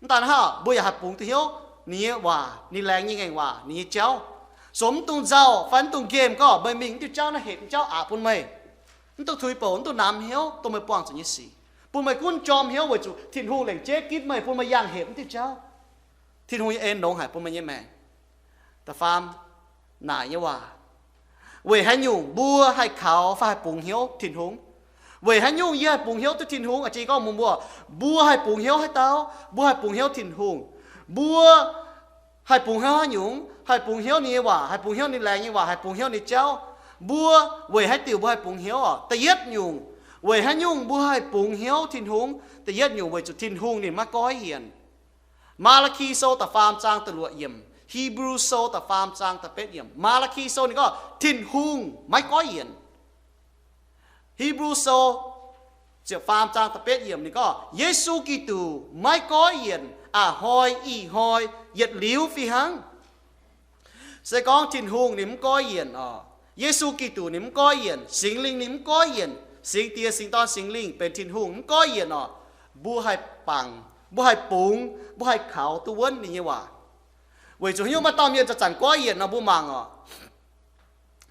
Mv daan hnangv, mbuo yaac haih bungx duqv hnyouv ninh nyei waac, ninh laengz nyei ngaengc waac, ninh nyei jauv. Sou mv dungx nzauh fai mv dungx nqemh gorngv meih mingh mv diuh jauv naaiv hepc mv jauv aqc bun meih. Mv dungx tuix bouc, mv dungx namx hnyouv dongh meih buangh zuqc nyei sic, bun meih gunv jorm hnyouv weic zuqc Tin-Hungh lengc jeiv ginv meih, bun meih yangh hepc mv diuh jauv. Tin-Hungh nyei en longx haic bun meih nyei maengc. Da'faam, naaic nyei waac. Weic haaix nyungc mbuo haih kaux fai haih bungx hnyouv Tin-Hungh? Weic haaix nyungc yie haih bungx hnyouv duqv Tin-Hungh? A'jang gorngv mbuox mbuo, mbuo haih bungx hnyouv haaix dauh? Mbuo haih bungx hnyouv Tin-Hungh. Mbuo haih bungx hnyouv haaix nyungc? Haih bungx hnyouv ninh nyei waac, haih bungx hnyouv ninh laengz nyei waac, haih bungx hnyouv ninh jauv. Mbuo weic haaix diuc mbuo haih bungx hnyouv orqc? Da'yietv nyungc, weic haaix nyungc mbuo haih bungx hnyouv Tin-Hungh? Da'yietv nyungc weic zuqc Tin-Hungh ninh maiv goiv yienc. Maa^laa^ki Sou da'faam zaang da'luoqc yiemc, Hipv^lu Sou da'faam zaang da'betv yiemc. Maa^laa^ki Sou ninh gorngv Tin-Hungh maiv goiv yienc. Hipv^lu Sou ziepc faam zaang da'betv yiemc ninh gorngv, Yesu Giduc maiv goiv yienc, a'hnoi ih hnoi yietc liuz fih hnangv. Se gorngv Tin-Hungh ninh mv goiv yienc orqc, Yesu Giduc ninh mv goiv yienc, Singx Lingh ninh mv goiv yienc, Singx Diex, Singx Dorn, Singx Lingh benx Tin-Hungh mv goiv yienc orqc, mbuo haih bangc, mbuo haih bungx, mbuo haih kaux duqv wuonv ninh nyei waac. Weic zuqc haaix nyungc maaih dauh mienh zanc-zanc goiv yienc nor, mbuo mangc orqc.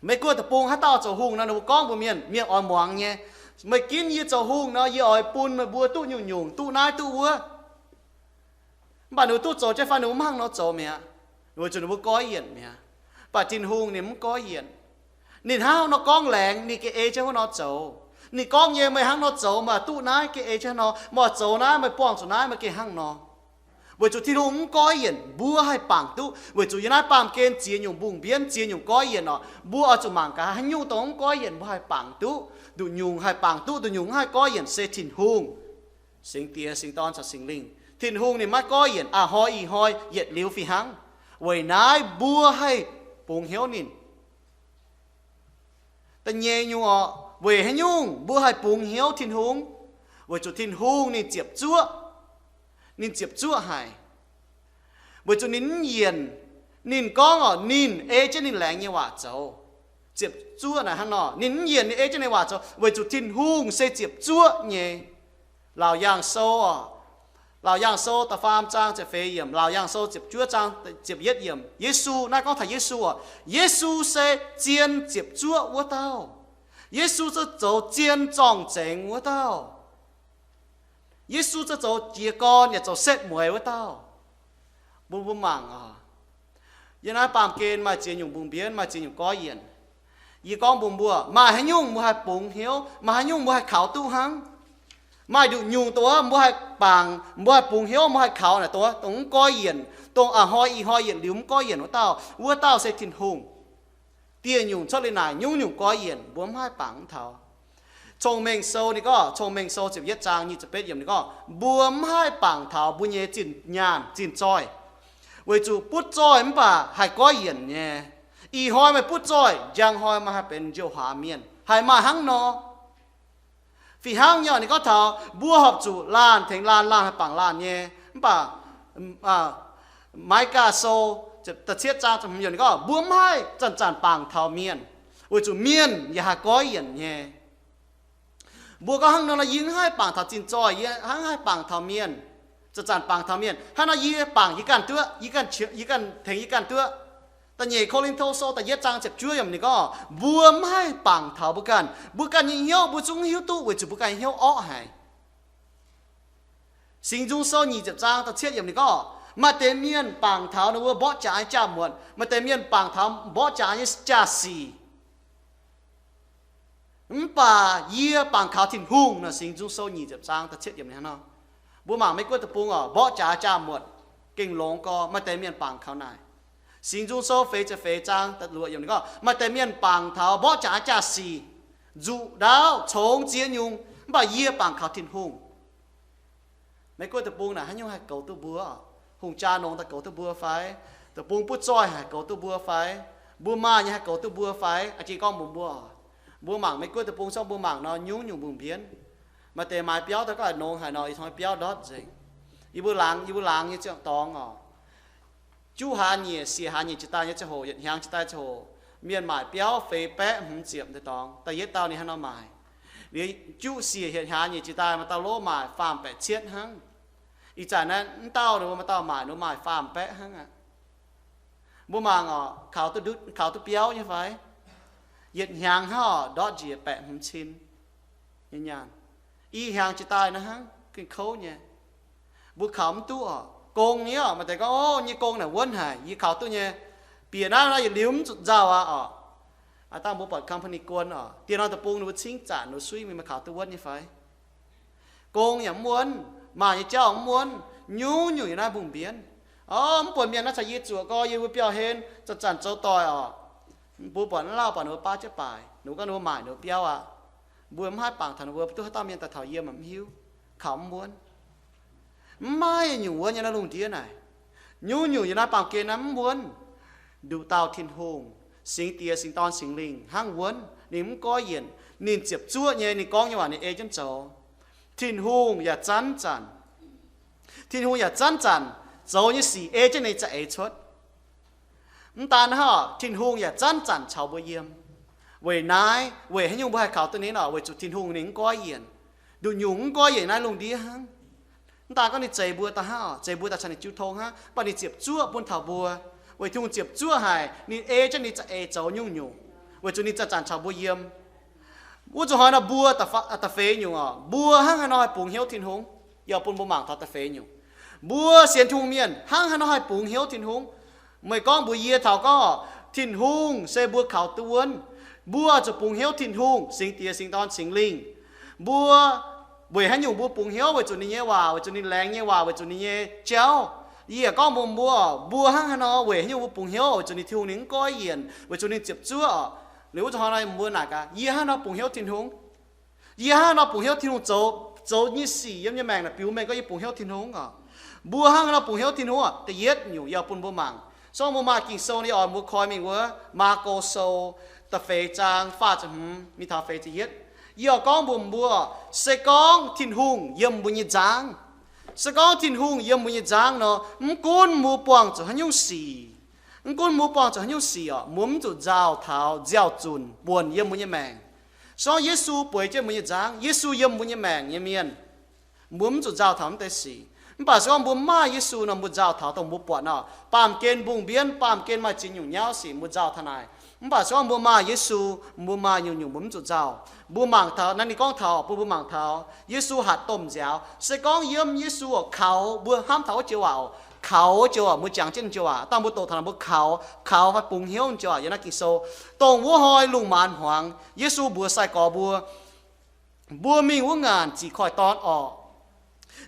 Meih guoqv deic-bung haaix dauh zoux hungh nor, ninh mbuo gorngv mbuox mienh, mienh oix muangx nyei. Meih ginv yie zoux hungh nor, yie oix bun meih mbuo duqv nyungc-nyungc, duqv naaiv duqv wuov. Mv baac ninh mbuo duqv zoux jienv fai ninh mbuo mv hnangv nor zoux mi'aqv, weic zuqc ninh mbuo goiv yienc mi'aqv. Mv baac Tin-Hungh ninh mv goiv yienc. Ninh hnangv haaix nor gorngv laengz, ninh gengh ei jienv wuov nor zoux. Ninh gorngv nyei, meih hnangv nor zoux, meih duqv naaiv, gengh ei jienv nor, meih zoux naaiv, meih buangh zuqc naaiv, meih gengh hnangv nor. Weic zuqc Tin-Hungh mv goiv yienc, mbuo haih bangc duqv. Weic zuqc yiem naaiv baamh gen ziex nyungc mbungh mbienv, ziex nyungc goiv yienc orqc, mbuo oix zuqc mangc gaax haaix nyungc dongh mv goiv yienc, mbuo haih bangc duqv. Nduqc nyungc haih bangc duqv, nduqc nyungc mv haih goiv yienc se Tin-Hungh. Singx Diex, Singx Dorn caux Singx Lingh. Tin-Hungh ninh maiv goiv yienc, a'hnoi ih hnoi yietc liuz fih hnangv. Weic naaiv mbuo haih bungx hnyouv ninh. Da'nyeic nyungc orqc, weic haaix nyungc mbuo haih bungx hnyouv Tin-Hungh? Weic zuqc Tin-Hungh ninh ziepc zuoqv. Ninh ziepc zuoqv haic. Weic zuqc ninh mv yienc. Ninh gorngv orqc, ninh ei jienv ninh laengz nyei waac zoux. Ziepc zuoqv naaic hnangv nor, ninh mv yienc, ninh ei jienv ninh waac zoux, weic zuqc Tin-Hungh se ziepc zuoqv nyei. Laauc Yaangh Sou orqc, Laauc Yaangh Sou da'faam zaang ziepc feix yiemc, Laauc Yaangh Sou ziepc juov zaang ziepc yietv yiemc, Yesu, naaiv gorngv taux Yesu orqc, Yesu se zien ziepc zuoqv wuov dauh. Yesu se zoux zien zorng-zengx wuov dauh. Yesu se zoux jiez gorn yaac zoux setv mueiz wuov dauh. Mbuo, mbuo mangc oc. Yiem naaiv baamh gen maaih ziex nyungc mbungh mbienv, maaih ziex nyungc goiv yienc. Yie gorngv mbuox mbuo, maaih haaix nyungc mbuo haih bungx hnyouv, maaih haaix nyungc mbuo haih kaux duqv hnangv. Maaih nduqc nyungc dongh mbuo haih bangc, mbuo haih bungx hnyouv, mbuo haih kaux naaic dongh, dongh mv goiv yienc, dongh a'hnoi ih hnoi yietc liuz mv goiv yienc wuov dauh, wuov dauh se Tin-Hungh. Dieh nyungc cuotv liuz naaic nyungc-nyungc goiv yienc, mbuo mv haih bangc mv taux. Cong-Mengh Sou ninh gorngv, Cong-Mengh Sou ziepc yietv zaang nyic ziepc betv yiemc ninh gorngv, mbuo mv haih bangc taux mbuo nyei zinh nyaanh zinh zoih, weic zuqc butv zoih mv baac haih goiv yienc nyei. Ih hnoi meih butv zoih, njang hnoi meih haih benx njoux huaax mienh, haih maaih hnangv nor. Fih hnangv nyei, ninh gorngv taux mbuo horpc zuqc laanh tengx laanh, laanh haih bangc laanh nyei. Mv baac Mai^gaa Sou da'cietv zaang ninh gorngv, mbuo mv haih zanc-zanc bangc taux mienh, weic zuqc mienh yaac haih goiv yienc nyei. Mbuo gorngv hnangv nor, yie mv haih bangc taux zinh zoih, yie hnangv haih bangc taux mienh, zanc-zanc bangc taux mienh. Hnangv nor yie bangc yie ganh duqv, yie ganh, yie ganh tengx yie ganh duqv. Da'nyeic Ko^lin^to Sou da'yietv zaang ziepc juov yiemc ninh gorngv, mbuo mv haih bangc taux mbuo ganh. Mbuo ganh nyei hnyouv mbuo zungv hiuv duqv, weic zuqc mbuo ganh nyei hnyouv orqv haic. Singx Nzung Sou nyic ziepc zaang da'cietv yiemc ninh gorngv, maaih deix mienh bangc taux ninh mbuo mborqv jaax nyei jaa-muotc, maaih deix mienh bangc taux mborqv jaax nyei jaa-sic. Mv baac yie bangc kaux Tin-Hungh nor, Singx Nzung Sou nyic ziepc zaang da'cietv yiemc hnangv nor. Mbuo mangc Mei-Guoqv deic-bung oc, mborqv jaax jaa muotc, gengh longx gorx, maaih deix mienh bangc kaux naaic. Singx Nzung Sou feix ziepc feix zaang da'luoqc yiemc ninh gorngv, maaih deix mienh bangc taux mborqv jaax jaa sic, nzuqc ndaauv, congx ziex nyungc, mv baac yie bangc kaux Tin-Hungh. Mei-Guoqv deic-bung naaic haaix nyungc haih goux duqv mbuo? Hungh jaa nongx daaih goux duqv mbuo fai? Deic-bung butv zoih haih goux duqv mbuo fai? Mbuo maaih nyei haih goux duqv mbuo fai? A'jiex gorngv mbuox mbuo, mbuo mangc Mei-Guoqv deic-bung, zorqv mbuo mangc nor, nyungc-nyungc mbungh mbienv. Maaih deix maaiz biauv daaih gorngv longx haic nor, ih hnoi biauv ndortv nzengc. Yie mbuo laangz, yie mbuo laangz nyei ziangh dorngx oc, juqv hlaax nyeic, siec hlaax nyeic jiex daaih nyei ziangh hoc, yietc hnyangx jiex daaih ziangh hoc, mienh maaic biauv feix baeqv hmz ziepc deix dorngx. Da'yietv dauh ninh haaix nor maaic? Liuz juqv siec yietc hlaax nyeic jiex daaih maaih dauh lov maaic faam baeqc cietv hnangv. Ih zanc naaiv mv dauh ninh mbuo maaih dauh maaic, ninh mbuo maaic faam baeqv hnangv aqv. Mbuo mangc oc, kaux duqv, kaux duqv biauv nyei fai? Yietc hnyangx hnangv oc, ndortv njiec baeqc hmz cin nyei nyaanh. I hnyangx jiex daaih naaiv hnangv, gengh kouv nyei. Mbuo kaux mv duqv oc. Gong nyei oc, maaih deix gorngv, o, nyei gong naaic wuonv haic, yie kaux duqv nyei. Bieqc naaiv nor yietc liuz mv zuqc nzauh aqv oc. Aav dangh mbuo buatc company guon oc, dieh norm deic-bung ninh mbuo cingv zanc ninh mbuo suiv mingh, meih kaux duqv wuonv nyei fai? Gong yaac mv wuonv, maaic nyei jauv mv wuonv, nyungc-nyungc yiem naaiv mbungh mbienv. O, mv buatc mienh naaiv caux yie zuoqc gorx, yie mbuo biauv-hlen zanc-zanc zoux doic oc. Mbuo buatc naaiv lauh buatc ninh mbuo baav jienv baaix, ninh mbuo gorngv ninh mbuo maaic ninh mbuo biauv aqv. Mbuo mv haih bangc taux ninh mbuo, mv duqv haaix dauh mienh daaih taux yiem mv hiuv, kaux mv wuonv. Mv maaih nyungc wuonv nyei naaiv lungh ndiev naaic. Nyungc-nyungc yiem naaiv baamh gen naaiv mv wuonv. Nduqc dauh Tin-Hungh, Singx Diex, Singx Dorn, Singx Lingh hnangv wuonv. Ninh mv goiv yienc, ninh ziepc zuoqv nyei, ninh gorngv nyei waac ninh ei jienv zoux. Tin-Hungh yaac zanv zanc, Tin-Hungh yaac zanv zanc zoux nyei sic ei jienv ninh za'eix cuotv. Mv daan hnangv, Tin-Hungh yaac zanv zanc caux mbuo yiem. Weic naaiv, weic haaix nyungc mbuo haih kaux duqv ninh oc? Weic zuqc Tin-Hungh ninh mv goiv yienc. Nduqc nyungc mv goiv yienc naaiv lungh ndiev hnangv. Mv daan gorngv ninh zeix mbuo daaih hnangv oc, zeix mbuo daaih caux ninh jiu tong hnangv, mv baac ninh ziepc zuoqv bun taux mbuo. Weic Tin-Hungh ziepc zuoqv haic, ninh ei jienv ninh za'eix zoux nyungc-nyungc, weic zuqc ninh zanc-zanc caux mbuo yiem. Wuov zuqc hnoi nor mbuo da'feix nyungc oc, mbuo hnangv haaix nor haih bungx hnyouv Tin-Hungh? Yie bun mbuo mangc taux da'feix nyungc. Mbuo sienx Tin-Hungh mienh hnangv haaix nor haih bungx hnyouv Tin-Hungh? Meih gorngv mbuox yie taux gorngv, Tin-Hungh se mbuo kaux duqv wuonv. Mbuo zuqc bungx hnyouv Tin-Hungh, Singx Diex, Singx Dorn, Singx Lingh. Mbuo, weic haaix nyungc mbuo bungx hnyouv? Weic zuqc ninh nyei waac, weic zuqc ninh laengz nyei waac, weic zuqc ninh nyei jauv. Yie yaac gorngv mbuox mbuo, mbuo hnangv haaix nor, weic haaix nyungc mbuo bungx hnyouv? Weic zuqc ninh, Tin-Hungh ninh mv goiv yienc, weic zuqc ninh ziepc zuoqv oc. Liuz wuov zuqc hnoi nor mbuo naaic gaax, yie hnangv haaix nor bungx hnyouv Tin-Hungh? Yie hnangv haaix nor bungx hnyouv Tin-Hungh zoux, zoux nyei sic yiem nyei maengc naaic biux mengh gorngv yie bungx hnyouv Tin-Hungh oc. Mbuo hnangv haaix nor bungx hnyouv Tin-Hungh oc? Da'yietv nyungc yie bun mbuo mangc. Song mbuo maaih Ging-Sou nyei oc, mbuo koi mingh wuov Maako Sou da'feix zaang faah ziepc hmz mingh taux feix ziepc yietv. Yie oix gorngv mbuox mbuo, se gorngv Tin-Hungh yiem mbuo nyei nzangv, se gorngv Tin-Hungh yiem mbuo nyei nzangv nor, mv gunv mbuo buangh zuqc haaix nyungc sic, mv gunv mbuo buangh zuqc haaix nyungc sic oc, mbuo mv zuqc nzauh taux nziaaux-zunc buonc yiem mbuo nyei maengc. Se gorngv Yesu bueix jienv mbuo nyei nzangv, Yesu yiem mbuo nyei maengc nyei mienh, mbuo mv zuqc nzauh taux mv deix sic. Mv baac se gorngv mbuo maaih Yesu nor, mbuo nzauh taux dongh mbuo buatc nor. Baamh gen mbungh mbienv, baamh gen maaih ziex nyungc nyauv sic mbuo nzauh taux naaic. Mv baac se gorngv mbuo maaih Yesu, mbuo maaih nyungc-nyungc mbuo mv zuqc nzauh. Mbuo mangc taux naaiv, ninh gorngv taux, bun mbuo mangc taux Yesu hatc domh nziaaux. Se gorngv yiem Yesu oc, kaux, mbuo hnamv taux wuov joux waac oc, kaux wuov joux waac, mbuo jangx jienv joux waac, dangh mbuo doqc taux naaic mbuo kaux, kaux fai bungx hnyouv joux waac yiem naaiv Ging-Sou. Dongh wuov hnoi lungh maanz hmuangx, Yesu mbuox sai-gorx mbuo, mbuo mingh wuov ngaanc zic koiv-dorn orqc.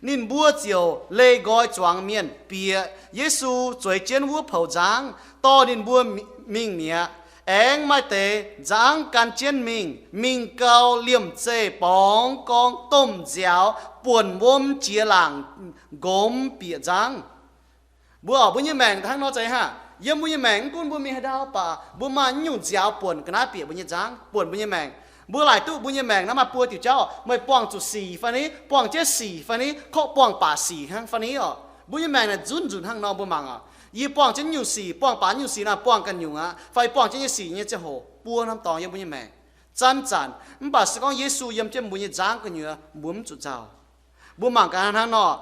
Ninh mbuo ziouc leih nqoi zuangx mienh bieqc Yesu zueiz jienv wuov poux nzangv, dorh ninh mbuo mingh mi'aqv. Aengx maaih deix nzangv gan jienv mingh, mingh gau liemh zeih borngz gorngv domh nziaaux buonc wuom jiex laangc nqomz bieqc nzangv. Mbuo oc, mbuo nyei maengc hnangv nor zeiz hnangv. Yiem mbuo nyei maengc mv gunv mbuo mingh haaix ndau baac mbuo maaih nyungc nziaaux buonc ga'naaiv bieqc mbuo nyei nzangv, buonc mbuo nyei maengc. Mbuo laaic duqv mbuo nyei maengc naaiv maaih buo diuc jauv, meih buangh zuqc sic fai ni, buangh jienv sic fai ni, korv buangh baac sic hnangv fai ni oc. Mbuo nyei maengc naaic nzunc nzunc hnangv nor, mbuo mangc oc. Yie buangh jienv nyungc sic, buangh baac nyungc sic naaic, buangh ganh nyungc aqv, fai buangh jienv nyei sic nyei ziangh hoc buo norm dorngx yiem mbuo nyei maengc. Zanc-zanc, mv baac se gorngv Yesu yiem jienv mbuo nyei nzangv gu'nyuoz, mbuo mv zuqc nzauh. Mbuo mangc gaax hnangv nor,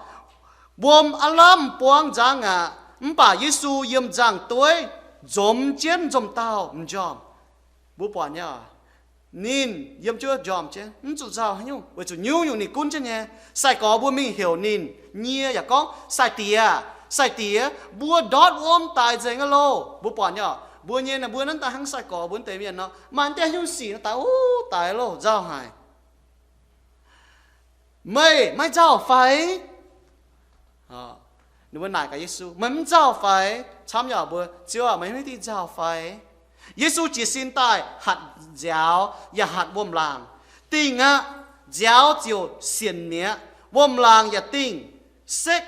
wuom aav lamh buangv nzangv aqv, mv baac Yesu yiem nzangv-dueiv nzomz jienv nzomz dauh m'njormh. Mbuo buatc nyei, ninh yiem jienv wuov njormh jienv, mv zuqc nzauh haaix nyungc, weic zuqc nyungc-nyungc ninh gunv jienv nyei. Sai-gorx mbuo mingh heuc ninh, nyie yaac gorngv, Sai-Diex, Sai-Diex, mbuo ndortv wuom daic nzengc aqv loh. Mbuo buatc nyei oc, Mbuo nyei naaic, mbuo naaiv daaih hnangv sai-gorx mbuo wuov deix mienh nor, maaih deix haaix nyungc sic naaic daaih, uv, daic loh, nzauh haic. Meih maiv nzauh fai? Ninh mbuo naaic gaax Yesu, meih mv nzauh fai? Camv yaac mbuox, Ziouv aac, meih maiv dingh nzauh fai? Yesu jiez sin daaih hatc nziaaux yaac hatc wuom-laangc. Dingh aqv, nziaaux ziouc sienx mi'aqv. Wuom-laangc yaac dingh, sekv,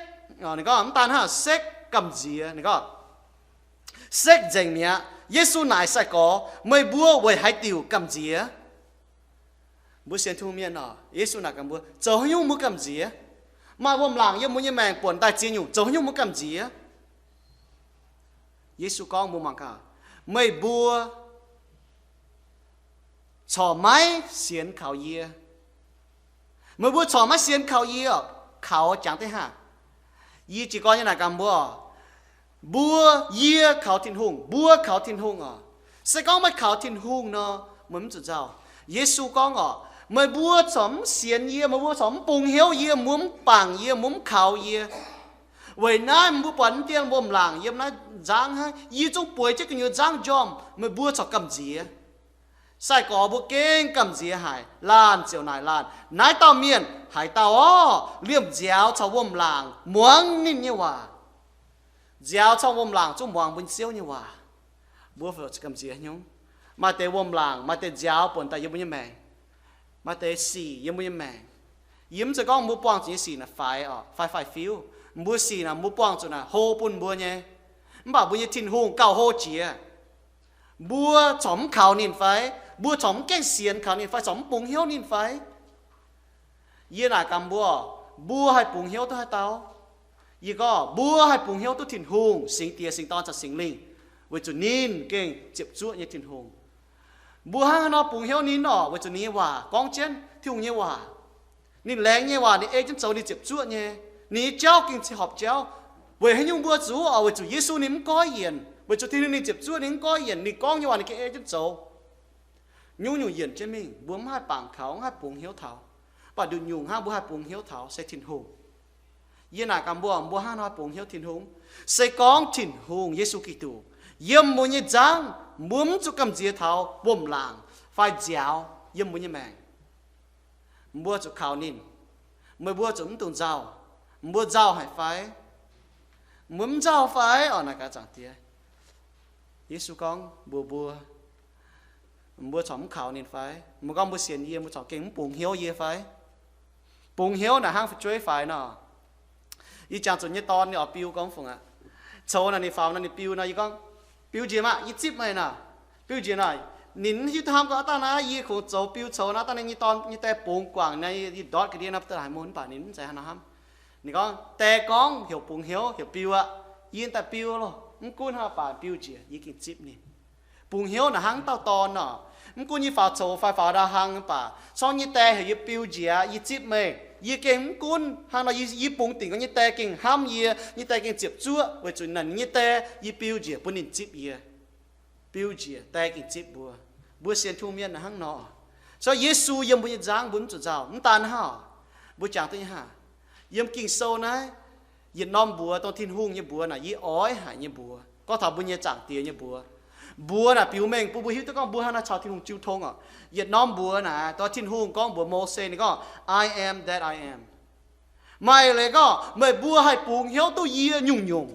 ninh gorngv mv daan hnangv, sekv gamh nziex, ninh gorngv, sekv nzengc mi'aqv. Yesu naaic sai-gorx, meih mbuo weic haaix diuc gamh nziex? Mbuo sienx Tin-Hungh mienh oc, Yesu naaic gaax mbuo, zoux haaix nyungc mbuo gamh nziex? Maaih wuom-laangc yiem mbuo nyei maengc buonc daaih ziex nyungc, zoux haaix nyungc mbuo gamh nziex? Yesu gorngv mbuo mangc gaax, meih mbuo corc maiv sienx kaux yie. Meih mbuo corc maiv sienx kaux yie oc. Kaux jangx deix haav. Yie jiez gorn nyei naaic gaax mbuo, mbuo, yie kaux Tin-Hungh, mbuo kaux Tin-Hungh oc. Se gorngv meih kaux Tin-Hungh nor, meih mv zuqc nzauh. Yesu gorngv oc, meih mbuo corc mv sienx yie, meih mbuo corc mv bungx hnyouv yie, mbuo mv bangc yie, mbuo mv kaux yie. Weic naaiv mbuo buatc mv dien wuom-laangc yiem naaiv nzangv hnangv, yie zungv bueix jienv gu'nyuoz nzangv njormh, meih mbuo corc gamh nziex. Sai-gorx mbuo gengh gamh nziex haic. Laanh ziouc naaic laanh, naaiv dauh mienh haaix dauh orv? Liemh nziaaux caux wuom-laangc muangx ninh nyei waac. Nziaaux caux wuom-laangc zungv muangx mbuo Ziouv nyei waac. Mbuo gamh nziex nyungc. Maaih deix wuom-laangc, maaih deix nziaaux buonc daaih yiem mbuo nyei maengc. Maaih deix sic yiem mbuo nyei maengc. Yie mv zeiz gorngv mbuo buangh zuqc nyei sic naaic faix oc, faix, faix-fiuv. Mbuo sic naaic mbuo buangh zuqc naaic hlo bun mbuo nyei. Mv baac mbuo nyei Tin-Hungh gauh hlo jiex. Mbuo corc mv kaux ninh fai? Mbuo corc mv gaengh sienx kaux ninh fai? Corc mv bungx hnyouv ninh fai? Yie naaic gaax mbuo, mbuo haih bungx hnyouv duqv haaix dauh? Yie gorngv mbuo haih bungx hnyouv duqv Tin-Hungh, Singx Diex, Singx Dorn caux Singx Lingh, weic zuqc ninh gengh ziepc zuoqv nyei Tin-Hungh. Mbuo hnangv haaix nor bungx hnyouv ninh oc? Weic zuqc ninh nyei waac gorngv jienv Tin-Hungh nyei waac. Ninh laengz nyei waac ninh ei jienv zoux ninh ziepc zuoqv nyei. Ninh nyei jauv gengh ziangh horpc jauv. Weic haaix nyungc mbuo zuqc oc? Weic zuqc Yesu ninh mv goiv yienc. Weic zuqc Tin-Hungh ninh ziepc zuoqv ninh mv goiv yienc, ninh gorngv nyei waac ninh gengh ei jienv zoux. Nyungc-nyungc yienc jienv mingh, mbuo mv haih bangc taux, mv haih bungx hnyouv taux. Mv baac nduqc nyungc hnangv mbuo haih bungx hnyouv taux se Tin-Hungh. Yie naaic gaax mbuo, mbuo hnangv haaix nor bungx hnyouv Tin-Hungh? Se gorngv Tin-Hungh Yesu Giduc yiem mbuo nyei nzangv, mbuo mv zuqc gamh nziex taux wuom-laangc fai nziaaux yiem mbuo nyei maengc. Mbuo zuqc kaux ninh. Meih mbuo zuqc mv dungx nzauh. Mbuo nzauh haic fai? Mbuo mv nzauh fai? Oc, naaic gaax Zaangc Diex. Yesu gorngv mbuox mbuo, mbuo corc mv kaux ninh fai? Mbuo gorngv mbuo sienx yie, mbuo corc gengh mv bungx hnyouv yie fai? Bungx hnyouv naaic hnangv fu'jueiv faix nor. Yie jangx zuqc nyei dorn ninh oix biu gorngv fungc aqv. Coux naaic ninh faaux nor ninh biu nor, yie gorngv, biu njiec maah, yie zipv meih naaic. Biu njiec naaic, ninh mv hiuv duqv hnamv gorngv, aav dangh naaiv yie kungx zoux biu coux naaiv, dangh naaiv nyei dorn nyei die bungx guangc naaic, yie ndortv ga'ndiev naaiv daaih haaix mouh, mv baac ninh mv zeiz hnangv nor hnamv. Ninh gorngv, die gorngv heuc bungx hnyouv heuc biu aqv. Yie daaih biu loh, mv gunv hnangv haaix baac biu njiec yie gengh zipv ninh. Bungx hnyouv naaic hnangv dauh dorn nor. Mv gunv yie faaux coux fai faaux ndau hlang mv baac, corngv nyei die heuc yie biu njiec aqv, yie zipv meih. Yie gengh mv gunv hnangv nor, yie, yie bungx dingc gorngv nyei die gengh hnamv yie, nyei die gengh ziepc zuoqv, weic zuqc naaic ninh nyei die, yie biu njiec bun ninh zipv yie. Biu njiec die gengh zipv mbuo. Mbuo sienx Tin-Hungh mienh naaic hnangv nor. So Yesu yiem mbuo nyei nzangv mbuo mv zuqc nzauh. Mv daan hnangv, mbuo jangx duqv nyei hnangv, yiem Ging-Sou naaiv, yietc norm mbuox dongh Tin-Hungh nyei mbuox naaic yie oix haic nyei mbuox, gorngv taux mbuo nyei Zaangc Diex nyei mbuox. Mbuox naaic biux mengh bun mbuo hiuv duqv gorngv mbuo hnangv naaiv caux Tin-Hungh jiu tong oc. Yietc norm mbuox naaic dongh Tin-Hungh gorngv mbuox Mose, ninh gorngv, I am that I am. Maaih leiz gorngv meih mbuo haih bungx hnyouv duqv yie nyungc-nyungc.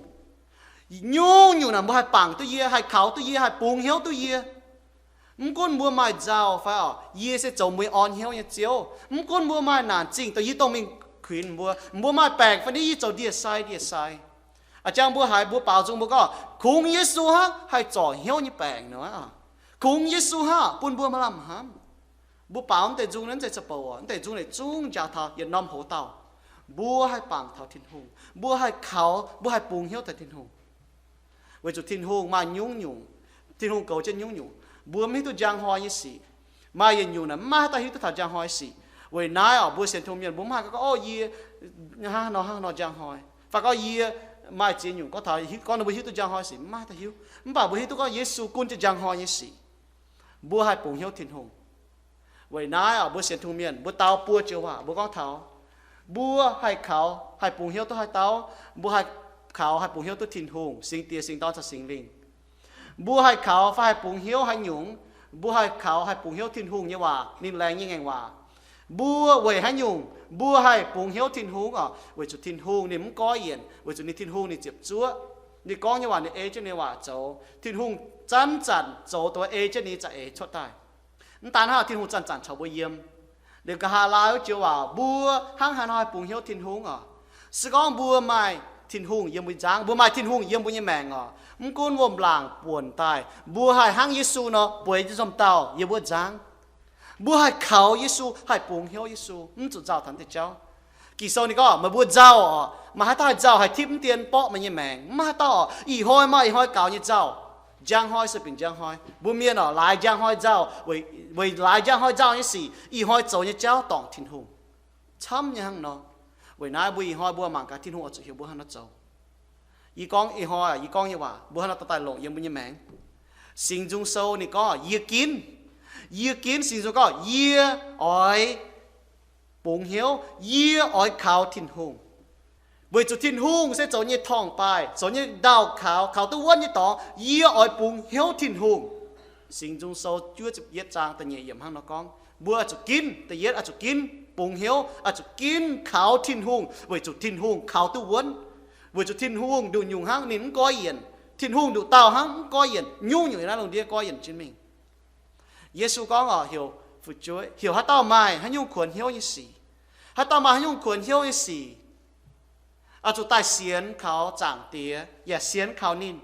Nyungc-nyungc naaic mbuo haih bangc duqv yie, haih kaux duqv yie, haih bungx hnyouv duqv yie. Mv gunv mbuo maaih nzauh fai oc, yie se zoux mueiz orn hnyouv nyei Ziouv. Mv gunv mbuo maaih naanc zingh dongh yie dongh mingh kuinx mbuo, mbuo maaih baengc fai niv, yie zoux ndie-sai ndie-sai. A'jang mbuo haiz mbuo baaux nzung mbuo gorngv kungx Yesu hnangv haih zorc hnyouv nyei baengc nor. Kungx Yesu hnangv bun mbuo maaih lamh hnamv. Mbuo baaux mv deix nzung naaiv mv zeiz za'bouc oc, mv deix nzung naaic zungv njaaux taux yietc norm hoz dauh. Mbuo haih bangc taux Tin-Hungh, mbuo haih kaux, mbuo haih bungx hnyouv taux Tin-Hungh. Weic zuqc Tin-Hungh maaih nyungc-nyungc, Tin-Hungh goux jienv nyungc-nyungc. Mbuo mv hiuv duqv njang hnoi nyei sic. Maaih yietc nyungc naaic mv maaih haaix dauh hiuv duqv taux njang hnoi sic. Weic naaiv oc, mbuo sienx Tin-Hungh mienh mbuo mv haih gorngv, o, yie hnangv nor hnangv nor njang hnoi, fai gorngv yie maaih ziex nyungc gorngv taux, gorngv ninh mbuo hiuv duqv njang hnoi sic, mv maaih haaix dauh hiuv. Mv baac mbuo hiuv duqv gorngv Yesu gunv jienv njang hnoi nyei sic. Mbuo haih bungx hnyouv Tin-Hungh. Weic naaiv oc, mbuo sienx Tin-Hungh mienh mbuo dau buo joux waac mbuo gorngv taux, mbuo haih kaux haih bungx hnyouv duqv haaix dauh? Mbuo haih kaux haih bungx hnyouv duqv Tin-Hungh, Singx Diex, Singx Dorn caux Singx Lingh. Mbuo haih kaux fai haih bungx hnyouv haaix nyungc? Mbuo haih kaux haih bungx hnyouv Tin-Hungh nyei waac, ninh laengz nyei ngaengc waac. Mbuo weic haaix nyungc mbuo haih bungx hnyouv Tin-Hungh oc? Weic zuqc Tin-Hungh ninh mv goiv yienc, weic zuqc ninh Tin-Hungh ninh ziepc zuoqv. Ninh gorngv nyei waac, ninh ei jienv ninh waac zoux. Tin-Hungh zanc-zanc zoux dongh ei jienv ninh za'eix cuotv daaih. Mv daan hnangv, Tin-Hungh zanc-zanc caux mbuo yiem. Liuz nqa'haav laai wuov joux waac, mbuo hnangv haaix nor haih bungx hnyouv Tin-Hungh oc? Se gorngv mbuo maaih Tin-Hungh yiem mbuo nyei nzangv, mbuo maaih Tin-Hungh yiem mbuo nyei maengc oc, mv gunv wuom-laangc buonc daaih, mbuo haih hnangv Yesu nor bueix jienv nzomh dauh yiem wuov nzangv. Mbuo haih kaux Yesu, haih bungx hnyouv Yesu, mv zuqc nzauh taux deix jauv. Ging-Sou ninh gorngv meih mbuo nzauh oc, maaih haaix dauh haih nzauh, haih tipv mv dien borqv meih nyei maengc? Mv maaih haaix dauh oc. Ih hnoi maaih ih hnoi gaux nyei nzauh. Njang hnoi se benx njang hnoi. Mbuo mienh oc, laaix njang hnoi nzauh, weic laaix njang hnoi nzauh nyei sic, ih hnoi zoux nyei jauv dorngc Tin-Hungh. Camv nyei hnangv nor. Weic naaiv mbuo ih hnoi mbuo mangc gaax Tin-Hungh oix zuqc heuc mbuo haaix nor zoux. Yie gorngv ih hnoi, yie gorngv nyei waac mbuo haaix nor dorh daaih longc yiem mbuo nyei maengc. Singx Nzung Sou ninh gorngv, yie ginv, yie ginv, Singx Nzung gorngv, yie oix bungx hnyouv, yie oix kaux Tin-Hungh. Weic zuqc Tin-Hungh se zoux nyei torngv-baaih, zoux nyei ndaauh kaux, kaux duqv wuonv nyei dorngx. Yie oix bungx hnyouv Tin-Hungh. Singx Nzung Sou juov ziepc yietv zaang da'nyeic yiemc hnangv nor gorngv, mbuo oix zuqc ginv, da'yietv oix zuqc ginv bungx hnyouv, oix zuqc ginv kaux Tin-Hungh, weic zuqc Tin-Hungh kaux duqv wuonv. Weic zuqc Tin-Hungh nduqc nyungc hnangv, ninh mv goiv yienc. Tin-Hungh nduqc dauh hnangv, mv goiv yienc. Nyungc-nyungc yiem naaiv lungh ndiev goiv yienc jienv mingh. Yesu gorngv oc, heuc fu'jueiv, heuc haaix dauh maaih haaix nyungc kuonx hnyouv nyei sic, haaix dauh maaih haaix nyungc kuonx hnyouv nyei sic, oix zuqc daaih sienx kaux Zaangc Diex yaac sienx kaux ninh.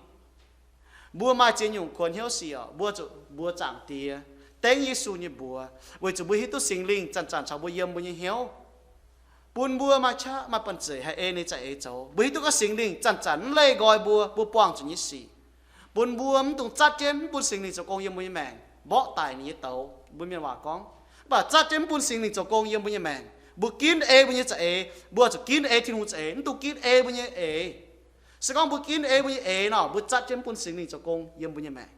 Mbuo maaih ziex nyungc kuonx hnyouv sic oc, mbuo zuqc mbuox Zaangc Diex, dengv Yesu nyei mbuox, weic zuqc mbuo hiuv duqv Singx Lingh zanc-zanc caux mbuo yiem mbuo nyei hnyouv, bun mbuo maaih qaqv maaih banh zeic haih ei ninh za'eix zoux. Mbuo hiuv duqv gorngv Singx Lingh zanc-zanc mv leih nqoi mbuo, mbuo buangh zuqc nyei sic, bun mbuo mv dungx zatv jienv mv bun Singx Lingh zoux gong yiem mbuo nyei maengc, mborqv daic ninh nyei douz. Mbuo mienh waac gorngv, mv baac zatv jienv mv bun Singx Lingh zoux gong yiem mbuo nyei maengc, mbuo ginv ei mbuo nyei za'eix, mbuo zuqc ginv ei Tin-Hungh za'eix, mv dungx ginv ei mbuo nyei eix. Se gorngv mbuo ginv ei mbuo nyei eix nor, mbuo zatv jienv mv bun Singx Lingh zoux gong yiem mbuo nyei maengc.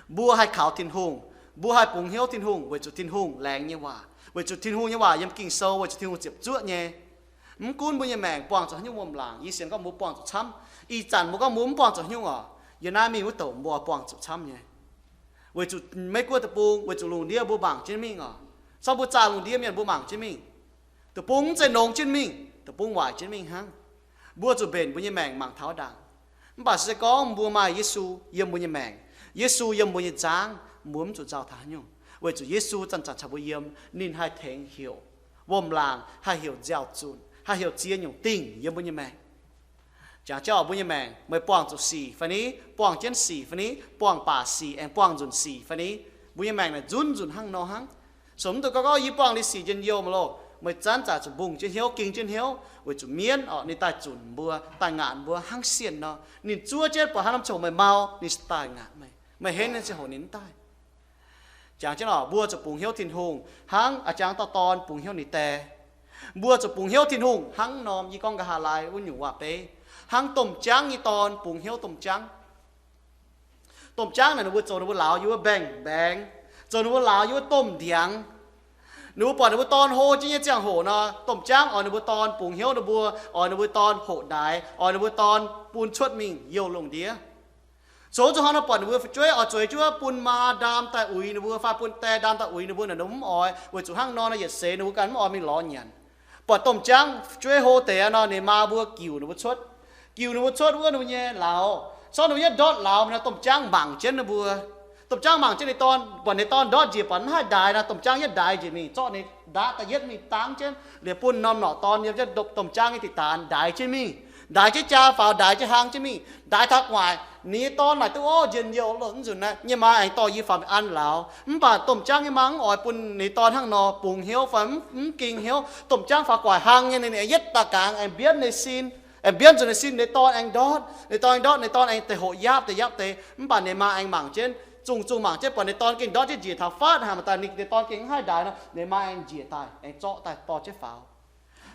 Mbuo haih kaux Tin-Hungh, mbuo haih bungx hnyouv Tin-Hungh weic zuqc Tin-Hungh laengz nyei waac, weic zuqc Tin-Hungh nyei waac yiem Ging-Sou weic zuqc Tin-Hungh ziepc zuoqv nyei. Mv gunv mbuo nyei maengc buangh zuqc haaix nyungc wuom-laangc, yie sienx gorngv mbuo buangh zuqc camv. Ih zanc mbuo gorngv mbuo mv buangh zuqc haaix nyungc oc, yie naaiv mingh wuov douc mbuo buangh zuqc camv nyei. Weic zuqc Meiv Guoqv deic-bung, weic zuqc lungh ndiev mbuo mangc jienv mingh oc. Corc mbuo zaah lungh ndiev mienh mbuo mangc jienv mingh, deic-bung mv zeiz nongx jienv mingh, deic-bung waaic jienv mingh hnangv. Mbuo zuqc mbenc mbuo nyei maengc mangc taux ndaangc. Mv baac se gorngv mbuo maaih Yesu yiem mbuo nyei maengc, Yesu yiem mbuo nyei nzangv, mbuo mv zuqc nzauh taux haaix nyungc, weic zuqc Yesu zanc-zanc caux mbuo yiem. Ninh haih tengx heuc wuom-laangc, haih heuc nziaaux-zunc, haih heuc ziex nyungc dingh yiem mbuo nyei maengc. Jangx jienv oc, mbuo nyei maengc meih buangh zuqc sic fai ni, buangh jienv sic fai ni, buangh baac sic aengx buangh nzunc sic fai ni, mbuo nyei maengc naaic nzunc nzunc hnangv nor hnangv. Sou mv dungx gorngv, gorngv yie buangh liuz sic njien-youh mv loh. Meih zanc-zanc zuqc mbungh jienv hnyouv, ging jienv hnyouv, weic zuqc mienv oc, ninh daaih zunc mbuo, daaih ngaatc mbuo hnangv sienh nor. Ninh zuov jienv buatc haaix norm ziangh hoc meih mau, ninh daaih ngaatc meih. Meih henv nyei ziangh hoc ninh mv daaih. Jangx jienv oc, mbuo zuqc bungx hnyouv Tin-Hungh hnangv a'jangv dauh dorn bungx hnyouv ninh daeh. Mbuo zuqc bungx hnyouv Tin-Hungh hnangv norm yie gorngv nqa'haav laai wuov nyungc waac-beiv, hnangv domh jaangv nyei dorn bungx hnyouv domh jaangv. Domh jaangv naaic ninh mbuo zoux ninh mbuo lauz yiem wuov mbaengx-mbaengx, zoux ninh mbuo lauz yiem wuov domh ndiangx. Ninh mbuo buatc ninh mbuo dorn hlo jienv nyei ziangh hoc nor, domh jaangv oix ninh mbuo dorn bungx hnyouv ninh mbuo, oix ninh mbuo dorn hoqc ndaix, oix ninh mbuo dorn bun cuotv mingh youh lungh ndiev. Zoux zuqc hnangv nor buatc ninh mbuo fu'jueiv oix zueiz jienv wuov bun maa ndaam daaih uix ninh mbuo fai bun die ndaam daaih uix ninh mbuo naaic, ninh mv oix, weic zuqc hnangv nor nor yietc seix ninh mbuo ganh mv oix mingh lorz nyanc. Buatc domh jaangv fu'jueiv hlo deix nor, ninh maa mbuo giuc ninh mbuo cuotv. Giuc ninh mbuo cuotv wuov ninh mbuo nyei lauz, corc ninh mbuo yietv ndortv lauz nor, domh jaangv mangc jienv ninh mbuo. Domh jaangv mangc jienv ninh dorn, buatc ninh dorn ndortv njiec, buatc mv haih ndaix nor, domh jaangv yietv ndaix njiec mingh, zorqv ninh ndaatv da'yietv mingh dangv jienv, liuz bun norm norqc dorn yiem jienv domh jaangv nyei diqc daanx ndaix jienv mingh. Ndaix jienv jaa faaux, ndaix jienv hlang jienv mingh, ndaix taux gu'nguaaic, ninh nyei dorn naaic duqv orv njien-youh loh, mv nzunc naaiv nyei maa aengx dorh yie faaux mingh an lauz. Mv baac domh jaangv nyei maa mv oix bun ninh dorn hnangv nor bungx hnyouv fai mv ging hnyouv. Domh jaangv faaux gu'nguaaic hlang nyei, ninh aengx yietv daaih gangx aengx mbienv ninh sin, aengx mbienv nzunc ninh sin, ninh dorn aengx ndortv, ninh dorn aengx ndortv, ninh dorn aengx deix hoqc yapv deix yapv deix. Mv baac ninh maa aengx mangc jienv, zungh zungh mangc jienv, buatc ninh dorn gengh ndortv jienv njiec taux fatv haaix maaih daaih ninh dorn gengh mv haih ndaix nor, ninh maa aengx njiec daaih aengx zorqv daaih dorh jienv faaux.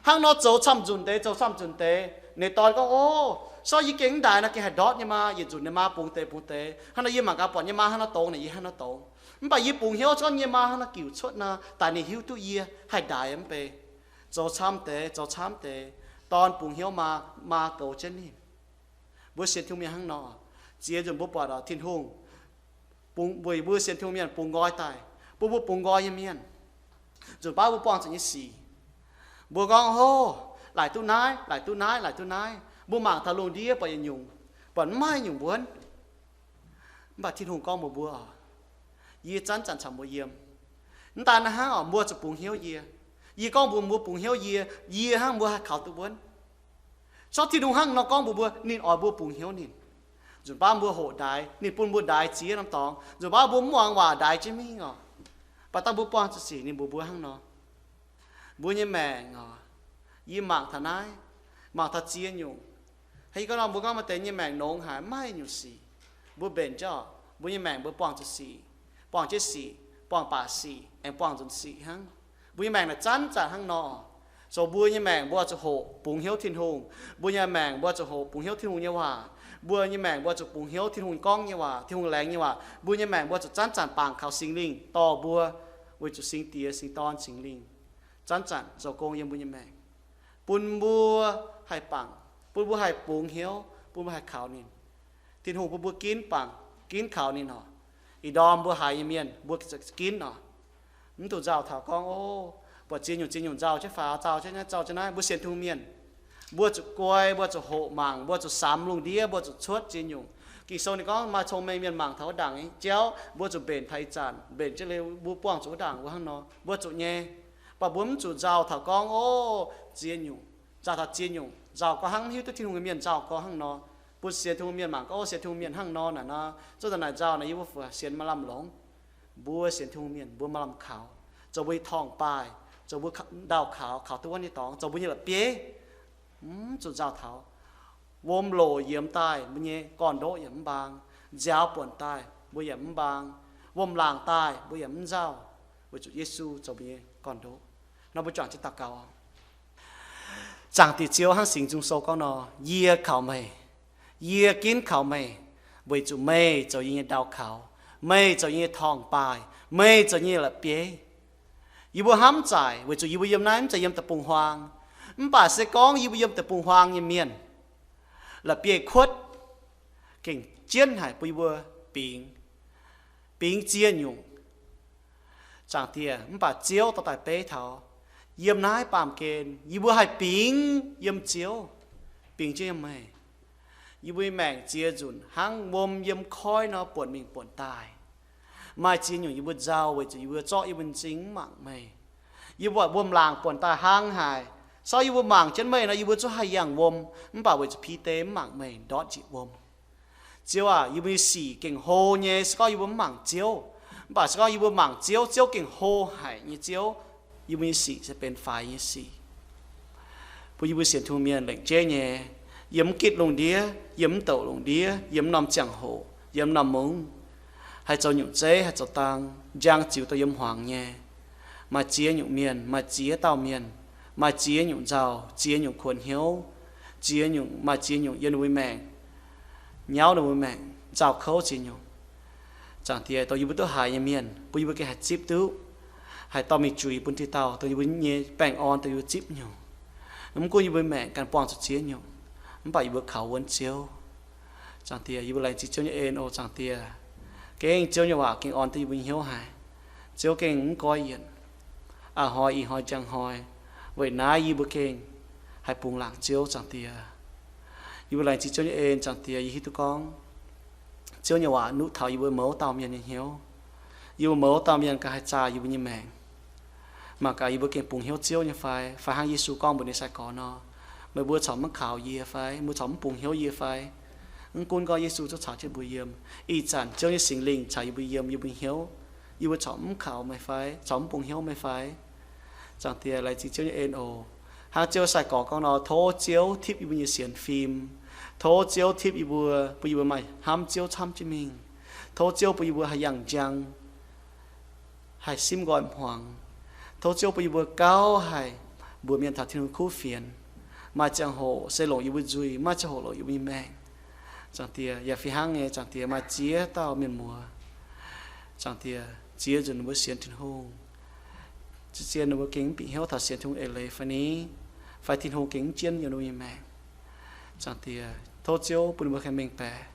Hnangv nor zoux camv nzunc deix, zoux camv nzunc deix. Ninh dorn gorngv, Ov, sorv yie gengh mv ndaix nor gengh haih ndortv nyei maa. Yietc nzunc ninh maa bungx deix bungx deix. Hnangv nor yie mangc gaax buatc nyei maa hnangv nor dongz, ninh yie hnangv nor dongz. Mv baac yie bungx hnyouv gorngv nyei maa hnangv nor giuc cuotv nor, daaih ninh hiuv duqv yie haih ndaix mv bei. Zoux camv deix, zoux camv deix, dorn bungx hnyouv maa, maa goux jienv ninh. Mbuo sienx Tin-Hungh mienh hnangv nor, Ziex nzunc mbuo buatc Tin-Hungh bungx, weic mbuo sienx Tin-Hungh mienh bungx nqoi daaih, bun mbuo bungx nqoi nyei mienh. Nzunc baav mbuo buangh zuqc nyei sic, mbuo gorngv, Hov, laaic duqv naaiv, laaic duqv naaiv, laaic duqv naaiv. Mbuo mangc taux lungh ndiev buatc yietc nyungc, buatc mv maaih nyungc mbuonv. Mv baac Tin-Hungh gorngv mbuox mbuo, Yie zanc-zanc caux mbuo yiem. Mv daan hnangv oc, mbuo zuqc bungx hnyouv yie. Yie gorngv mbuox mbuo bungx hnyouv yie, yie hnangv mbuo haih kaux duqv mbuonv. Corc Tin-Hungh hnangv nor gorngv mbuox mbuo, ninh oix mbuo bungx hnyouv ninh. Nzunc baav mbuo hoqc ndaix, ninh bun mbuo ndaix ziex norm dorngx. Nzunc baav mbuo mv muangx waac ndaix jienv mingh oc. Baac dangh mbuo buangh zuqc sic, ninh mbuox mbuo hnangv nor, Mbuo nyei maengc oc, yie mangc taux naaiv, mangc taux ziex nyungc. Hei, yie gorngv nor, mbuo gorngv maaih deix nyei maengc nongx haic, maiv maaih nyungc sic. Mbuo mbenc jienv oc, mbuo nyei maengc mbuo buangh zuqc sic, buangh jienv sic, buangh baac sic, aengx buangh nzunc sic hnangv. Mbuo nyei maengc naaic zanc-zanc hnangv nor. Zoux mbuo nyei maengc mbuo zuqc hoqc bungx hnyouv Tin-Hungh. Mbuo nyei maengc mbuo zuqc hoqc bungx hnyouv Tin-Hungh nyei waac. Mbuo nyei maengc mbuo zuqc bungx hnyouv Tin-Hungh gorngv nyei waac, Tin-Hungh laengz nyei waac. Mbuo nyei maengc mbuo zuqc zanc-zanc bangc kaux Singx Lingh dorh mbuo, weic zuqc Singx Diex, Singx Dorn, Singx Lingh zanc-zanc zoux gong yiem mbuo nyei maengc, bun mbuo haih bangc, bun mbuo haih bungx hnyouv, bun mbuo haih kaux ninh. Tin-Hungh bun mbuo ginv bangc, ginv kaux ninh oc. Ih ndorm mbuo haiz nyei mienh mbuo ginv oc. Mv dungx nzauh taux gorngv, Ov, buatc ziex nyungc ziex nyungc nzauh jienv faaux, nzauh jienv naaiv, nzauh jienv naaiv. Mbuo sienx Tin-Hungh mienh, mbuo zuqc guai, mbuo zuqc hoqc mangc, mbuo zuqc samx lungh ndiev, mbuo zuqc cuotv ziex nyungc. Ging-Sou ninh gorngv maaih cong-mengh mienh mangc taux wuov ndaangc nyei jauv, mbuo zuqc mbenc taux ih zanc, mbenc jienv liuz mbuo buangh zuqc wuov ndaangc wuov hnangv nor, mbuo zuqc nyei. Mv baac mbuo mv zuqc nzauh taux gorngv, Ov, ziex nyungc, nzauh taux ziex nyungc, nzauh gorx hnangv, mv hiuv duqv Tin-Hungh nyei mienh nzauh gorx hnangv nor. Bun sienx Tin-Hungh mienh mangc gorngv, Ov, sienx Tin-Hungh mienh hnangv nor naaic nor, zuov daaih naaic nzauh naaic yie mbuo fu-, sienx maaih lamh longx. Mbuo sienx Tin-Hungh mienh mbuo maaih lamh kaux, zoux mbuo nyei torngv-baaih, zoux mbuo ndau-kaux, kaux duqv wuov nyei dorngx, zoux mbuo nyei la'bieiv. Mv zuqc nzauh taux. Wuom loc yiemx daaih, mbuo nyei gorn-ndoqv yaac mv mbaang. Nziaaux buonc daaih, mbuo yaac mv mbaang. Wuom-laangc daaih, mbuo yaac mv nzauh, weic zuqc Yesu zoux mbuo nyei gorn-ndoqv. Nor mbuo juangc jienv daux gaux. Zaangc Diex Ziouv, hnangv Singx Nzung Sou gorngv nor, Yie kaux meih, yie ginv kaux meih, weic zuqc meih zoux yie nyei ndau-kaux, meih zoux yie nyei torngv-baaih, meih zoux yie nyei la'bieiv. Yie mbuo hnamv zaaic weic zuqc yie mbuo yiem naaiv mv zeiz yiem deic-bung-huaang. Mv baac se gorngv yie mbuo yiem deic-bung-huaang nyei mienh, la'bieiv-kuotv gengh jienv haic bun yie mbuo bingx, bingx ziex nyungc. Zaangc Diex, mv baac Ziouv dorh daaih beiv taux, yiem naaiv baamh gen yie mbuo haih bingx yiem Ziouv, bingx jienv yiem meih. Yie mbuo nyei maengc ziex nzunc hnangv wuom yiem koiv nor buonc mingh buonc daaih. Maaih ziex nyungc yie mbuo nzauh weic zuqc yie mbuo zorqv yie mbuo nyei m'zing mv mangc meih. Yie mbuo wuom-laangc buonc daaih hnangv haaix, se gorngv yie mbuo mangc jienv meih nor, yie mbuo zungv haih yangh wuom. Mv baac weic zuqc Bide mv mangc meih, ndortv njiec wuom. Ziouv aac, yie mbuo nyei sic gengh hlo nyei, se gorngv yie mbuo mv mangc Ziouv. Mv baac se gorngv yie mbuo mangc Ziouv, Ziouv gengh hlo haic nyei Ziouv, yie mbuo nyei sic se benx faix nyei sic, bun yie mbuo sienx Tin-Hungh mienh lengc jeiv nyei, yiem mv gitv lungh ndiev, yiem mv douc lungh ndiev, yiem mv norm ziangh hoc, yiem mv norm mungv, haih zoux nyungc zeiv, haih zoux dang, njang ziux dongh yiem hmuangx nyei. Maaih ziex nyungc mienh, maaih ziex dauh mienh, maaih ziex nyungc nzauh, ziex nyungc kuonx hnyouv, ziex nyungc, maaih ziex nyungc yiem ninh mbuo maengc, nyauv ninh mbuo maengc, nzauh kouv ziex nyungc. Zaangc Diex, dongh yie mbuo duqv haiz nyei mienh, bun yie mbuo gengh haih zipv duqv, haih dorh mingh zuiz bun diuh dauh, dongh yie mbuo nyei baengh orn, dongh yie mbuo zipv nyungc. Mv gunv yie mbuo maengc ganh buangh zuqc ziex nyungc, mv baac yie mbuo kaux wuonv Ziouv. Zaangc Diex, yie mbuo laengz zingh Ziouv nyei en oc. Zaangc Diex, gengh Ziouv nyei waac gengh orn duqv yie mbuo hnyouv haic. Ziouv gengh mv goiv yienc, a'hnoi, ih hnoi, njang hnoi. Weic naaiv yie mbuo gengh haih bungx laangc Ziouv. Zaangc Diex, yie mbuo laengz zingh Ziouv nyei en. Zaangc Diex, yie hiuv duqv gorngv Ziouv nyei waac nuqv taux yie mbuo mouz dauh mienh nyei hnyouv. Yie mbuo mouz dauh mienh ganh haih zaah yie mbuo nyei maengc. Mangc gaax yie mbuo gengh bungx hnyouv Ziouv nyei fai, fai hnangv Yesu gorngv mbuox ninh sai-gorx nor, meih mbuo corc mv kaux yie fai? Meih mbuo corc mv bungx hnyouv yie fai? Mv gunv gorngv Yesu zungv caux jienv mbuo yiem, ih zanc Ziouv nyei Singx Lingh caux yie mbuo yiem, yie mbuo hnyouv, yie mbuo corc mv kaux meih fai, corc mv bungx hnyouv meih fai? Zaangc Diex, laengz zingh Ziouv nyei en oc. Hnangv Ziouv sai-gorx gorngv nor, tov Ziouv tipv yie mbuo nyei sienx fim. Tov Ziouv tipv yie mbuo, bun yie mbuo maaih hnamv Ziouv camv jienv mingh. Tov Ziouv bun yie mbuo haih yangh njang, haih simv nqoi hmuangx. Tov Ziouv bun yie mbuo gauh haih mbuox mienh taux Tin-Hungh kuv fienx. Maaih ziangh hoc se longc yie mbuo nzuih, maaih ziangh hoc longc yie mbuo nyei maengc. Zaangc Diex, yaac fih hnangv nyei, Zaangc Diex, maaih ziex dauh mienh muoz, Zaangc Diex, ziex nzunc ninh mbuo sienx Tin-Hungh, zien ninh mbuo gengh mv bieqc hnyouv taux sienx Tin-Hungh eix leiz fai ni, fai Tin-Hungh gengh mv jienv yiem ninh mbuo nyei maengc. Zaangc Diex, tov Ziouv bun ninh mbuo haih mengh baeqc,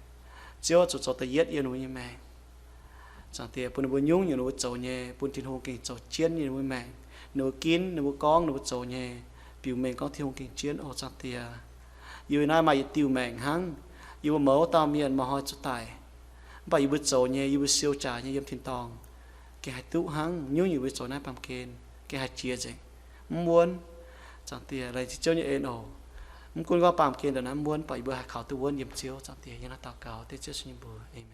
Ziouv zuqc zoux da'yietv yiem ninh mbuo nyei maengc. Zaangc Diex, bun ninh mbuo nyungc-nyungc ninh mbuo zoux nyei, bun Tin-Hungh gengh zoux jienv yiem ninh mbuo maengc. Ninh mbuo ginv, ninh mbuo gorngv, ninh mbuo zoux nyei, biux mengh gorngv Tin-Hungh gengh jienv oc. Zaangc Diex, yie naaiv maaih yietc diuh maengc hnangv. Yie mbuo mouz dauh mienh maaih hnoi zuqc daic, mv baac yie mbuo zoux nyei, yie mbuo siou jaax nyei yiem tin-dorngh, gengh haih duqv hnangv. Nyungc-nyungc mbuo zoux naaiv baamh gen gengh haih jiex nzengc, mv wuonv. Zaangc Diex, laengz zingh Ziouv nyei en oc. Mv gunv gorngv baamh gen ndongc naaiv mv wuonv, mv baac yie mbuo haih kaux duqv wuonv yiem Ziouv. Zaangc Diex, yie naaiv daux gaux dengv Ziouv Yesu nyei mbuox. Aamen.